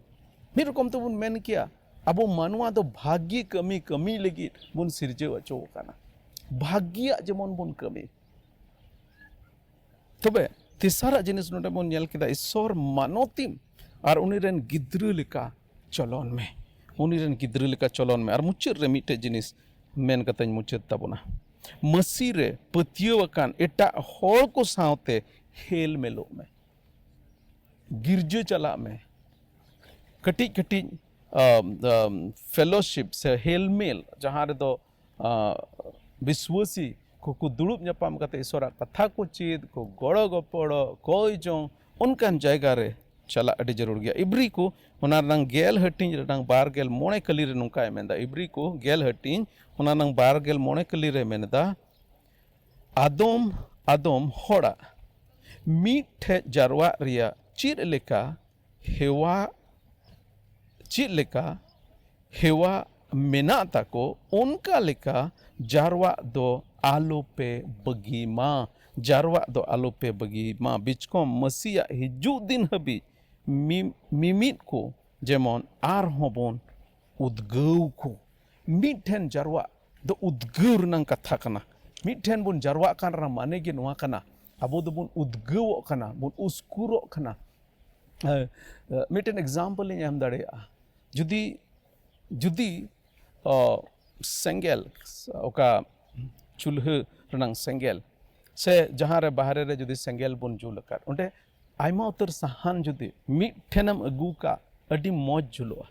ᱢᱤᱫ ᱨᱚᱠᱚᱢ ᱛᱮᱵᱚᱱ ᱢᱮᱱ ᱠᱮᱭᱟ, ᱟᱵᱚ ᱢᱟᱱᱣᱟ ᱫᱚ ᱵᱷᱟᱹᱜᱤ ᱠᱟᱹᱢᱤ ᱠᱟᱹᱢᱤ ᱞᱟᱹᱜᱤᱫ ᱵᱚᱱ ᱥᱤᱨᱡᱟᱹᱣ ᱦᱚᱪᱚ ᱟᱠᱟᱱᱟ, ᱵᱷᱟᱹᱜᱤᱭᱟᱜ ᱡᱮᱢᱚᱱ ᱵᱚᱱ ᱠᱟᱹᱢᱤ᱾ ᱛᱚᱵᱮ ᱛᱮᱥᱟᱨᱟᱜ ᱡᱤᱱᱤᱥ ᱱᱚᱰᱮ ᱵᱚᱱ ᱧᱮᱞ ᱠᱮᱫᱟ, ᱤᱥᱥᱚᱨ ᱢᱟᱱᱚᱛᱤᱢ ᱟᱨ ᱩᱱᱤ ᱨᱮᱱ ᱜᱤᱫᱽᱨᱟᱹ ᱞᱮᱠᱟ ᱪᱚᱞᱚᱱ ᱢᱮ, ᱩᱱᱤ ᱨᱮᱱ ᱜᱤᱫᱽᱨᱟᱹ ᱞᱮᱠᱟ ᱪᱚᱞᱚᱱ ᱢᱮ᱾ ᱟᱨ ᱢᱩᱪᱟᱹᱫ ᱨᱮ ᱢᱤᱫᱴᱮᱡ ᱡᱤᱱᱤᱥ ᱢᱮᱱ ᱠᱟᱛᱮᱧ ᱢᱩᱪᱟᱹᱫ ᱛᱟᱵᱚᱱᱟ, ᱢᱟᱹᱥᱤ ᱨᱮ ᱯᱟᱹᱛᱭᱟᱹᱣ ᱟᱠᱟᱱ ᱮᱴᱟᱜ ᱦᱚᱲ ᱠᱚ ᱥᱟᱶᱛᱮ ᱦᱮᱞ ᱢᱮᱞᱚᱜ ᱢᱮ, ᱜᱤᱨᱡᱟᱹ ᱪᱟᱞᱟᱜ ᱢᱮ, ᱠᱟᱹᱴᱤᱡ ᱠᱟᱹᱴᱤᱡ ᱯᱷᱮᱞᱳᱥᱤᱯ ᱥᱮ ᱦᱮᱞᱢᱮᱞ, ᱡᱟᱦᱟᱸ ᱨᱮᱫᱚ ᱟᱸ, ᱵᱤᱥᱣᱟᱹᱥᱤ ᱠᱚᱠᱚ ᱫᱩᱲᱩᱵ ᱧᱟᱯᱟᱢ ᱠᱟᱛᱮ ᱤᱥᱚᱨᱟᱜ ᱠᱟᱛᱷᱟ ᱠᱚ ᱪᱮᱫ, ᱠᱚ ᱜᱚᱲᱚ ᱜᱚᱯᱚᱲᱚ, ᱠᱚᱭ ᱡᱚᱝ, ᱚᱱᱠᱟᱱ ᱡᱟᱭᱜᱟ ᱨᱮ ᱪᱟᱞᱟᱜ ᱟᱹᱰᱤ ᱡᱟᱹᱨᱩᱲ ᱜᱮᱭᱟ᱾ ᱤᱵᱨᱤ ᱠᱚ ᱚᱱᱟ ᱨᱮᱱᱟᱝ ᱜᱮᱞ ᱦᱟᱹᱴᱤᱧ ᱨᱮᱱᱟᱝ ᱵᱟᱨ ᱜᱮᱞ ᱢᱚᱬᱮ ᱠᱟᱹᱞᱤ ᱨᱮ ᱱᱚᱝᱠᱟᱭ ᱢᱮᱱᱫᱟ, ᱤᱵᱨᱤ ᱠᱚ ᱜᱮᱞ ᱦᱟᱹᱴᱤᱧ ᱚᱱᱟ ᱨᱮᱱᱟᱝ ᱵᱟᱨ ᱜᱮᱞ ᱢᱚᱬᱮ ᱠᱟᱹᱞᱤ ᱨᱮ ᱢᱮᱱᱫᱟ, ᱟᱫᱚᱢ ᱟᱫᱚᱢ ᱦᱚᱲᱟᱜ ᱢᱤᱫ ᱴᱷᱮᱡ ᱡᱟᱨᱣᱟᱜ ᱨᱮᱭᱟᱜ ᱪᱮᱫ ᱞᱮᱠᱟ ᱦᱮᱣᱟ, ᱪᱮᱫ ᱞᱮᱠᱟ ᱦᱮᱣᱟ ᱢᱮᱱᱟᱜ ᱛᱟᱠᱚ, ᱚᱱᱠᱟ ᱞᱮᱠᱟ ᱡᱟᱨᱣᱟᱜ ᱫᱚ ᱟᱞᱚᱯᱮ ᱵᱟᱹᱜᱤ ᱢᱟ᱾ ᱡᱟᱨᱣᱟᱜ ᱫᱚ ᱟᱞᱚᱯᱮ ᱵᱟᱹᱜᱤ ᱢᱟ᱾ ᱵᱤᱪᱠᱚᱢ ᱢᱟᱹᱥᱤᱭᱟᱜ ᱦᱤᱡᱩᱜ ᱫᱤᱱ ᱦᱟᱹᱵᱤᱡ ᱢᱤ-, ᱢᱤᱢᱤᱫ ᱠᱚ ᱡᱮᱢᱚᱱ ᱟᱨᱦᱚᱸ ᱵᱚᱱ ᱩᱫᱽᱜᱟᱹᱣ ᱠᱚ᱾ ᱢᱤᱫ ᱴᱷᱮᱱ ᱡᱟᱨᱣᱟᱜ ᱫᱚ ᱩᱫᱽᱜᱟᱹᱣ ᱨᱮᱱᱟᱝ ᱠᱟᱛᱷᱟ ᱠᱟᱱᱟ᱾ ᱢᱤᱫ ᱴᱷᱮᱱ ᱵᱚᱱ ᱡᱟᱨᱣᱟᱜ ᱠᱟᱱ ᱨᱮᱱᱟᱜ ᱢᱟᱱᱮ ᱜᱮ ᱱᱚᱣᱟ ᱠᱟᱱᱟ, ᱟᱵᱚ ᱫᱚᱵᱚᱱ ᱩᱫᱽᱜᱟᱹᱣᱚᱜ ᱠᱟᱱᱟ, ᱵᱚᱱ ᱩᱥᱠᱩᱨᱚᱜ ᱠᱟᱱᱟ᱾ ᱮ, ᱮ, ᱢᱤᱫᱴᱮᱱ example ᱤᱧ ᱮᱢ ᱫᱟᱲᱮᱭᱟᱜᱼᱟ᱾ ᱡᱩᱫᱤ, ᱡᱩᱫᱤ, ᱚ, ᱥᱮᱸᱜᱮᱞ, ᱚᱠᱟ ᱪᱩᱞᱦᱟᱹ ᱨᱮᱱᱟᱝ ᱥᱮᱸᱜᱮᱞ, ᱥᱮ ᱡᱟᱦᱟᱸ ᱨᱮ ᱵᱟᱦᱨᱮ ᱨᱮ ᱡᱩᱫᱤ ᱥᱮᱸᱜᱮᱞ ᱵᱚᱱ ᱡᱩᱞ ᱟᱠᱟᱫ, ᱚᱸᱰᱮ ᱟᱭᱢᱟ ᱩᱛᱟᱹᱨ ᱥᱟᱦᱟᱱ ᱡᱩᱫᱤ ᱢᱤᱫ ᱴᱷᱮᱱᱮᱢ ᱟᱹᱜᱩ ᱠᱟᱜ, ᱟᱹᱰᱤ ᱢᱚᱡᱽ ᱡᱩᱞᱩᱜᱼᱟ᱾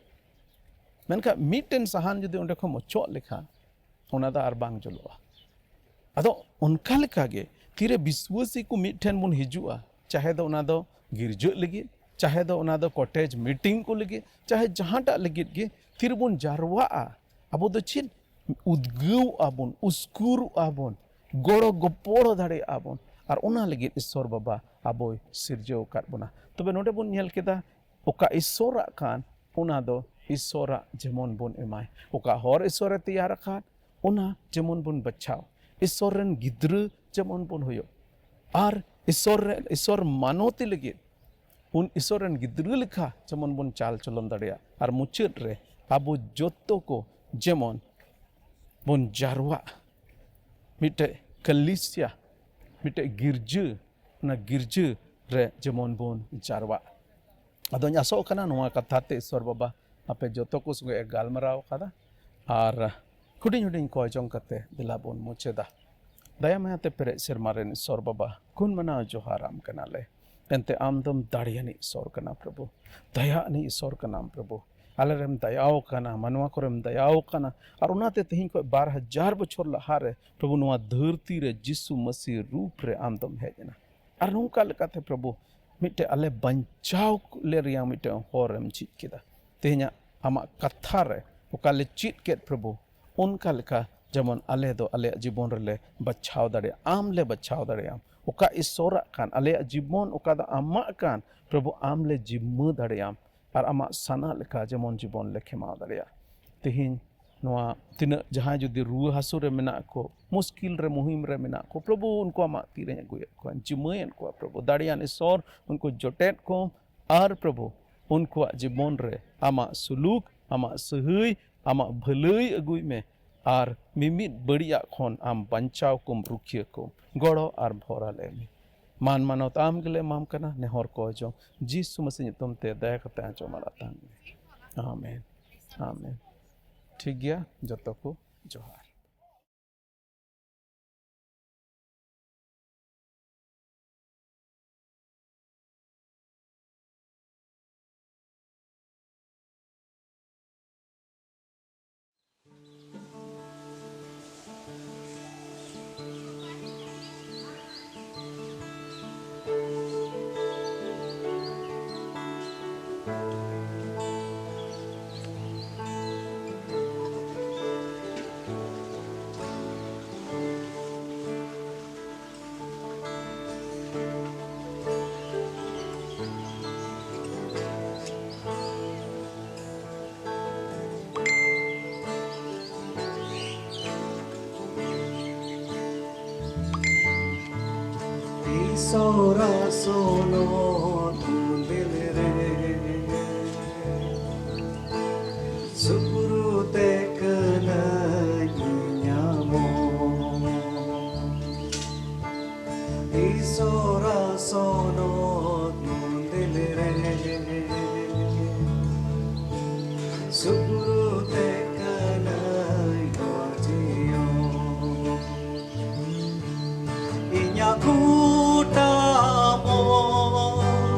ᱢᱮᱱᱠᱷᱟᱱ ᱢᱤᱫᱴᱮᱱ ᱥᱟᱦᱟᱱ ᱡᱩᱫᱤ ᱚᱸᱰᱮ ᱠᱷᱚᱱ ᱚᱪᱚᱜ ᱞᱮᱠᱷᱟᱱ, ᱚᱱᱟ ᱫᱚ ᱟᱨ ᱵᱟᱝ ᱡᱩᱞᱩᱜᱼᱟ᱾ ᱟᱫᱚ ᱚᱱᱠᱟ ᱞᱮᱠᱟᱜᱮ ᱛᱤᱨᱮ ᱵᱤᱥᱣᱟᱹᱥᱤ ᱠᱚ ᱢᱤᱫ ᱴᱷᱮᱱ ᱵᱚᱱ ᱦᱤᱡᱩᱜᱼᱟ, ᱪᱟᱦᱮ ᱫᱚ ᱚᱱᱟ ᱫᱚ ᱜᱤᱨᱡᱟᱹᱜ ᱞᱟᱹᱜᱤᱫ, ᱪᱟᱦᱮ ᱫᱚ ᱚᱱᱟ ᱫᱚ cottage meeting ᱠᱚ ᱞᱟᱹᱜᱤᱫ, ᱪᱟᱦᱮ ᱡᱟᱦᱟᱸᱴᱟᱜ ᱞᱟᱹᱜᱤᱫ ᱜᱮ, ᱛᱤᱨᱮᱵᱚᱱ ᱡᱟᱨᱣᱟᱜᱼᱟ, ᱟᱵᱚ ᱫᱚ ᱪᱮᱫ ᱩᱫᱽᱜᱟᱹᱣᱚᱜᱼᱟ ᱵᱚᱱ, ᱩᱥᱠᱩᱨᱚᱜᱼᱟ ᱵᱚᱱ, ᱜᱚᱲᱚ ᱜᱚᱯᱚᱲᱚ ᱫᱟᱲᱮᱭᱟᱜᱼᱟ ᱵᱚᱱ᱾ ᱟᱨ ᱚᱱᱟ ᱞᱟᱹᱜᱤᱫ ᱤᱥᱚᱨ ᱵᱟᱵᱟ ᱟᱵᱚᱭ ᱥᱤᱨᱡᱟᱹᱣ ᱟᱠᱟᱫ ᱵᱚᱱᱟ᱾ ᱛᱚᱵᱮ ᱱᱚᱰᱮ ᱵᱚᱱ ᱧᱮᱞ ᱠᱮᱫᱟ, ᱚᱠᱟ ᱤᱥᱚᱨᱟᱜ ᱠᱟᱱ, ᱚᱱᱟ ᱫᱚ ᱤᱥᱚᱨᱟᱜ ᱡᱮᱢᱚᱱ ᱵᱚᱱ ᱮᱢᱟᱭ᱾ ᱚᱠᱟ ᱦᱚᱨ ᱤᱥᱚᱨᱮ ᱛᱮᱭᱟᱨ ᱟᱠᱟᱫ, ᱚᱱᱟ ᱡᱮᱢᱚᱱ ᱵᱚᱱ ᱵᱟᱪᱷᱟᱣ᱾ ᱤᱥᱚᱨ ᱨᱮᱱ ᱜᱤᱫᱽᱨᱟᱹ ᱡᱮᱢᱚᱱ ᱵᱚᱱ ᱦᱩᱭᱩᱜ᱾ ᱟᱨ ᱤᱥᱚᱨ ᱨᱮ, ᱤᱥᱚᱨ ᱢᱟᱱᱚᱛᱤ ᱞᱟᱹᱜᱤᱫ ᱩᱱ ᱤᱥᱚᱨ ᱨᱮᱱ ᱜᱤᱫᱽᱨᱟᱹ ᱞᱮᱠᱟ ᱡᱮᱢᱚᱱ ᱵᱚᱱ ᱪᱟᱞ ᱪᱚᱞᱚᱱ ᱫᱟᱲᱮᱭᱟᱜ᱾ ᱟᱨ ᱢᱩᱪᱟᱹᱫ ᱨᱮ ᱟᱵᱚ ᱡᱚᱛᱚ ᱠᱚ ᱡᱮᱢᱚᱱ ᱵᱚᱱ ᱡᱟᱨᱣᱟᱜ, ᱢᱤᱫᱴᱮᱡ ᱠᱟᱞᱤᱥᱤᱭᱟ, ᱢᱤᱫᱴᱮᱡ ᱜᱤᱨᱡᱟᱹ, ᱚᱱᱟ ᱜᱤᱨᱡᱟᱹ ᱨᱮ ᱡᱮᱢᱚᱱ ᱵᱚᱱ ᱡᱟᱨᱣᱟᱜ᱾ ᱟᱫᱚᱧ ᱟᱥᱚᱜ ᱠᱟᱱᱟ ᱱᱚᱣᱟ ᱠᱟᱛᱷᱟ ᱛᱮ ᱤᱥᱚᱨ ᱵᱟᱵᱟ ᱟᱯᱮ ᱡᱚᱛᱚ ᱠᱚ ᱥᱚᱸᱜᱮ ᱮ ᱜᱟᱞᱢᱟᱨᱟᱣ ᱠᱟᱫᱟ᱾ ᱟᱨ ᱦᱩᱰᱤᱧ ᱦᱩᱰᱤᱧ ᱠᱚᱭ ᱡᱚᱝ ᱠᱟᱛᱮ ᱫᱮᱞᱟ ᱵᱚᱱ ᱢᱩᱪᱟᱹᱫᱟ᱾ ᱫᱟᱭᱟ ᱢᱟᱭᱟ ᱛᱮ ᱯᱮᱨᱮᱡ ᱥᱮᱨᱢᱟ ᱨᱮᱱ ᱤᱥᱚᱨ ᱵᱟᱵᱟ, ᱜᱩᱱ ᱢᱟᱱᱟᱣ ᱡᱚᱦᱟᱨ ᱟᱢ ᱠᱟᱱᱟᱞᱮ᱾ ᱮᱱᱛᱮ ᱟᱢ ᱫᱚᱢ ᱫᱟᱲᱮᱭᱟᱱᱤᱡ ᱤᱥᱚᱨ ᱠᱟᱱᱟ ᱯᱨᱚᱵᱷᱩ, ᱫᱟᱭᱟ ᱟᱱᱤᱡ ᱤᱥᱚᱨ ᱠᱟᱱᱟᱢ ᱯᱨᱚᱵᱷᱩ᱾ ᱟᱞᱮ ᱨᱮᱢ ᱫᱟᱭᱟᱣ ᱠᱟᱱᱟ, ᱢᱟᱱᱣᱟ ᱠᱚᱨᱮᱢ ᱫᱟᱭᱟᱣ ᱠᱟᱱᱟ᱾ ᱟᱨ ᱚᱱᱟᱛᱮ ᱛᱮᱦᱮᱧ ᱠᱷᱚᱱ ᱵᱟᱨ ᱦᱟᱡᱟᱨ ᱵᱚᱪᱷᱚᱨ ᱞᱟᱦᱟ ᱨᱮ ᱯᱨᱚᱵᱷᱩ ᱱᱚᱣᱟ ᱫᱷᱟᱹᱨᱛᱤ ᱨᱮ ᱡᱤᱥᱩ ᱢᱟᱹᱥᱤ ᱨᱩᱯ ᱨᱮ ᱟᱢ ᱫᱚᱢ ᱦᱮᱡ ᱮᱱᱟ᱾ ᱟᱨ ᱱᱚᱝᱠᱟ ᱞᱮᱠᱟᱛᱮ ᱯᱨᱚᱵᱷᱩ ᱢᱤᱫᱴᱮᱡ ᱟᱞᱮ ᱵᱟᱧᱪᱟᱣ ᱞᱮ ᱨᱮᱭᱟᱜ ᱢᱤᱫᱴᱮᱱ ᱦᱚᱨ ᱮᱢ ᱡᱷᱤᱡ ᱠᱮᱫᱟ᱾ ᱛᱮᱦᱮᱧᱟᱜ ᱟᱢᱟᱜ ᱠᱟᱛᱷᱟ ᱨᱮ ᱚᱠᱟ ᱞᱮ ᱪᱮᱫ ᱠᱮᱫ ᱯᱨᱚᱵᱷᱩ, ᱚᱱᱠᱟ ᱞᱮᱠᱟ ᱡᱮᱢᱚᱱ ᱟᱞᱮ ᱫᱚ ᱟᱞᱮᱭᱟᱜ ᱡᱤᱵᱚᱱ ᱨᱮᱞᱮ ᱵᱟᱪᱷᱟᱣ ᱫᱟᱲᱮᱭᱟᱜ, ᱟᱢ ᱞᱮ ᱵᱟᱪᱷᱟᱣ ᱫᱟᱲᱮᱭᱟᱜ᱾ ᱚᱠᱟ ᱤᱥᱚᱨᱟᱜ ᱠᱟᱱ ᱟᱞᱮᱭᱟᱜ ᱡᱤᱵᱚᱱ, ᱚᱠᱟ ᱫᱚ ᱟᱢᱟᱜ ᱠᱟᱱ ᱯᱨᱚᱵᱷᱩ, ᱟᱢ ᱞᱮ ᱡᱤᱢᱢᱟᱹ ᱫᱟᱲᱮᱭᱟᱜ ᱟᱨ ᱟᱢᱟᱜ ᱥᱟᱱᱟ ᱞᱮᱠᱟ ᱡᱮᱢᱚᱱ ᱡᱤᱵᱚᱱ ᱞᱮ ᱠᱷᱮᱢᱟᱣ ᱫᱟᱲᱮᱭᱟᱜ᱾ ᱛᱮᱦᱮᱧ ᱱᱚᱣᱟ ᱛᱤᱱᱟᱹᱜ ᱡᱟᱦᱟᱸᱭ ᱡᱩᱫᱤ ᱨᱩᱣᱟᱹ ᱦᱟᱹᱥᱩ ᱨᱮ ᱢᱮᱱᱟᱜ ᱠᱚ, ᱢᱩᱥᱠᱤᱞ ᱨᱮ ᱢᱩᱦᱤᱢ ᱨᱮ ᱢᱮᱱᱟᱜ ᱠᱚ, ᱯᱨᱚᱵᱷᱩ ᱩᱱᱠᱩ ᱟᱢᱟᱜ ᱛᱤᱨᱮᱧ ᱟᱹᱜᱩᱭᱮᱫ ᱠᱚᱣᱟ, ᱡᱤᱢᱟᱹᱭᱮᱫ ᱠᱚᱣᱟ ᱯᱨᱚᱵᱷᱩ, ᱫᱟᱲᱮᱭᱟᱱ ᱤᱥᱚᱨ ᱩᱱᱠᱩ ᱡᱚᱴᱮᱫ ᱠᱚᱢ᱾ ᱟᱨ ᱯᱨᱚᱵᱷᱩ ᱩᱱᱠᱩᱣᱟᱜ ᱡᱤᱵᱚᱱ ᱨᱮ ᱟᱢᱟᱜ ᱥᱩᱞᱩᱠ, ᱟᱢᱟᱜ ᱥᱟᱹᱦᱟᱹᱭ, ᱟᱢᱟᱜ ᱵᱷᱟᱹᱞᱟᱹᱭ ᱟᱹᱜᱩᱭ ᱢᱮ᱾ ᱟᱨ ᱢᱤᱢᱤᱫ ᱵᱟᱹᱲᱤᱡᱟᱜ ᱠᱷᱚᱱ ᱟᱢ ᱵᱟᱧᱪᱟᱣ ᱠᱚᱢ, ᱨᱩᱠᱷᱤᱭᱟᱹ ᱠᱚᱢ, ᱜᱚᱲᱚ ᱟᱨ ᱵᱷᱚᱨᱟ ᱞᱮ ᱢᱮ᱾ ᱢᱟᱱ ᱢᱟᱱᱚᱛ ᱟᱢ ᱜᱮᱞᱮ ᱮᱢᱟᱢ ᱠᱟᱱᱟ, ᱱᱮᱦᱚᱨ ᱠᱚ ᱡᱚᱝ ᱡᱤᱥᱩ ᱢᱟᱹᱥᱤ ᱧᱩᱛᱩᱢ ᱛᱮ ᱫᱟᱭᱟ ᱠᱟᱛᱮ ᱟᱸᱡᱚᱢ ᱟᱲᱟᱜ ᱛᱟᱢ ᱢᱮ᱾ ᱟᱢᱮᱱ, ᱟᱢᱮᱱ᱾ ᱴᱷᱤᱠ ᱜᱮᱭᱟ, ᱡᱚᱛᱚ ᱠᱚ ᱡᱚᱦᱟᱨ᱾ ᱤᱥᱚᱨᱟ ᱥᱚᱱᱚᱛ ᱢᱚᱱᱫᱤᱨ ᱨᱮ ᱥᱩᱯᱩᱨᱩ ᱛᱮ ᱠᱟᱹᱱᱟᱹᱧ ᱧᱟᱢᱚᱜ᱾ ᱤᱥᱚᱨᱟ ᱥᱚᱱᱚᱛ ᱢᱚᱱᱫᱤᱨ ᱨᱮ ᱥᱩᱯᱩᱨᱩ ᱛᱮ ᱠᱟᱹᱱᱟᱹᱧ ᱡᱤᱭᱚᱱ᱾ ᱤᱧᱟᱜ ᱜᱚᱴᱟ ᱢᱚᱱ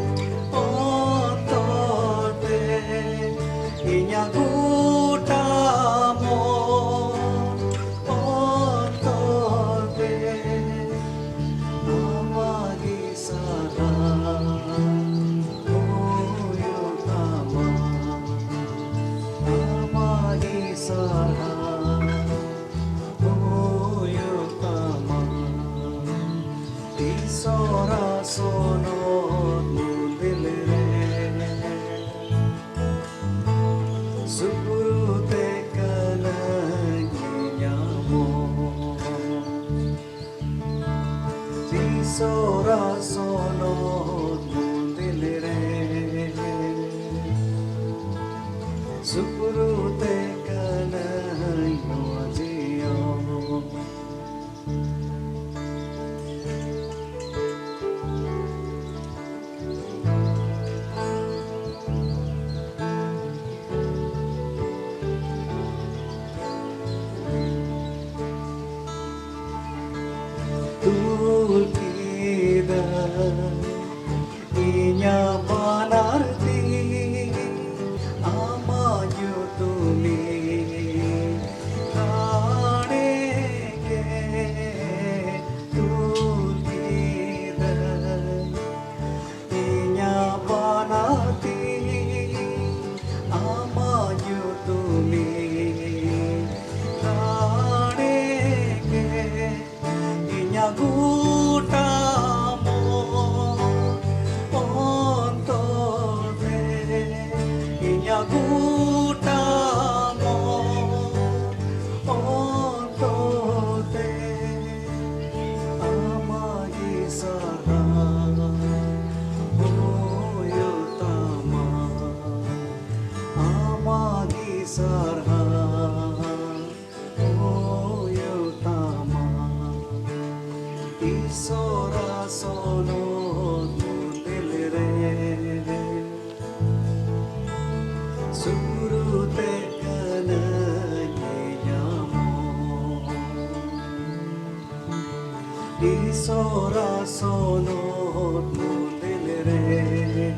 ᱤᱥᱚᱨᱟ ᱥᱚᱱᱚᱛ ᱢᱚᱱᱫᱤᱨ ᱨᱮ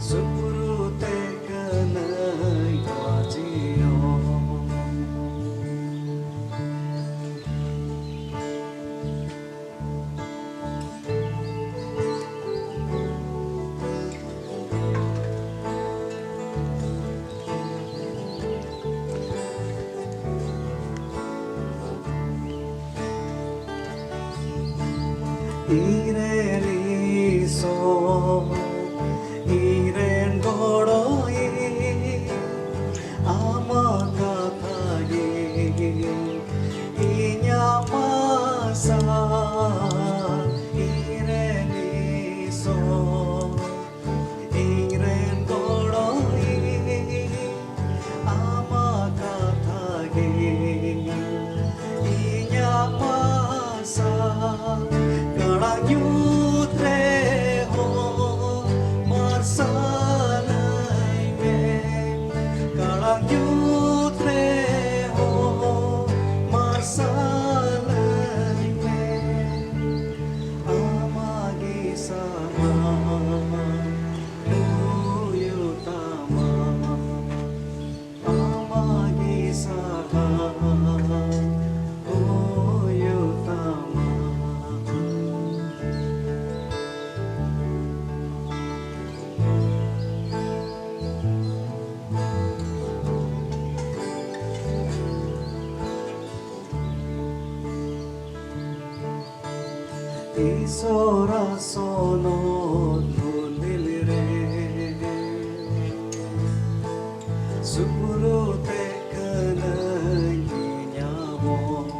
ᱥᱩᱯᱨᱩ ᱛᱮ ᱠᱟᱹᱱᱟᱹᱧ ᱵᱟᱡᱤᱭᱚ᱾ ᱤᱧᱨᱮᱱ ᱤᱥᱚᱨ, ᱤᱧᱨᱮᱱ ᱜᱚᱲᱚᱭᱤᱡ, ᱟᱢᱟᱜ ᱠᱟᱛᱷᱟ ᱜᱮ ᱤᱧᱟᱜ ᱢᱟᱨᱥᱟᱞ᱾ ᱤᱧᱨᱮᱱ ᱤᱥᱚᱨ, ᱤᱧᱨᱮᱱ ᱜᱚᱲᱚᱭᱤᱡ, ᱟᱢᱟᱜ ᱠᱟᱛᱷᱟ ᱜᱮ ᱤᱧᱟᱜ ᱢᱟᱨᱥᱟᱞ᱾ ᱠᱟᱲᱟᱝ ᱧᱩᱛ ᱨᱮᱦᱚᱸ ᱢᱟᱨᱥᱟᱞᱟᱹᱧ ᱢᱮ, ᱠᱟᱲᱟᱝ ᱧᱩᱛ ᱨᱮᱦᱚᱸ ᱢᱟᱨᱥᱟᱞᱟᱹᱧ ᱢᱮ᱾ ᱟᱢᱟᱜ ᱜᱮ ᱥᱟᱦᱟᱨ ᱦᱩᱭᱩᱜ ᱛᱟᱢᱟ, ᱟᱢᱟᱜ ᱜᱮ ᱥᱟᱦᱟᱨ ᱦᱩᱭᱩᱜ ᱛᱟᱢᱟ᱾ ᱤᱥᱚᱨᱟ ᱥᱚᱱᱚᱛ ᱢᱚᱱᱫᱤᱨ ᱨᱮ ᱥᱩᱯᱨᱩ ᱛᱮ ᱠᱟᱹᱱᱟᱹᱧ ᱧᱟᱢᱚᱜ᱾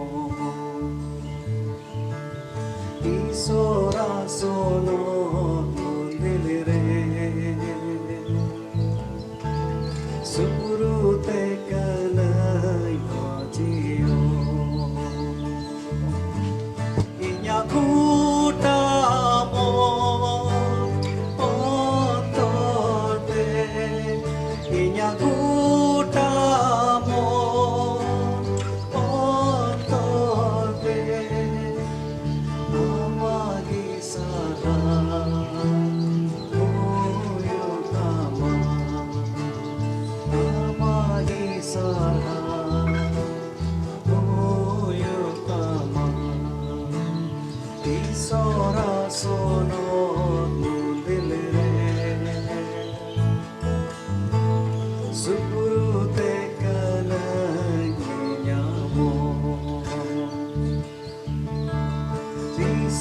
ᱤᱥᱚᱨᱟ ᱥᱚᱱᱚᱛ ᱢᱚᱱᱫᱤᱨ ᱨᱮ ᱥᱩᱯᱨᱩ ᱛᱮ ᱠᱟᱹᱱᱟᱹᱧ ᱵᱟᱡᱤᱭᱚ᱾ ᱤᱧᱟᱜ ᱜᱚᱴᱟ ᱢᱚᱱ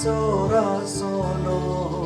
ᱥᱚᱨᱟ ᱥᱚᱱᱚ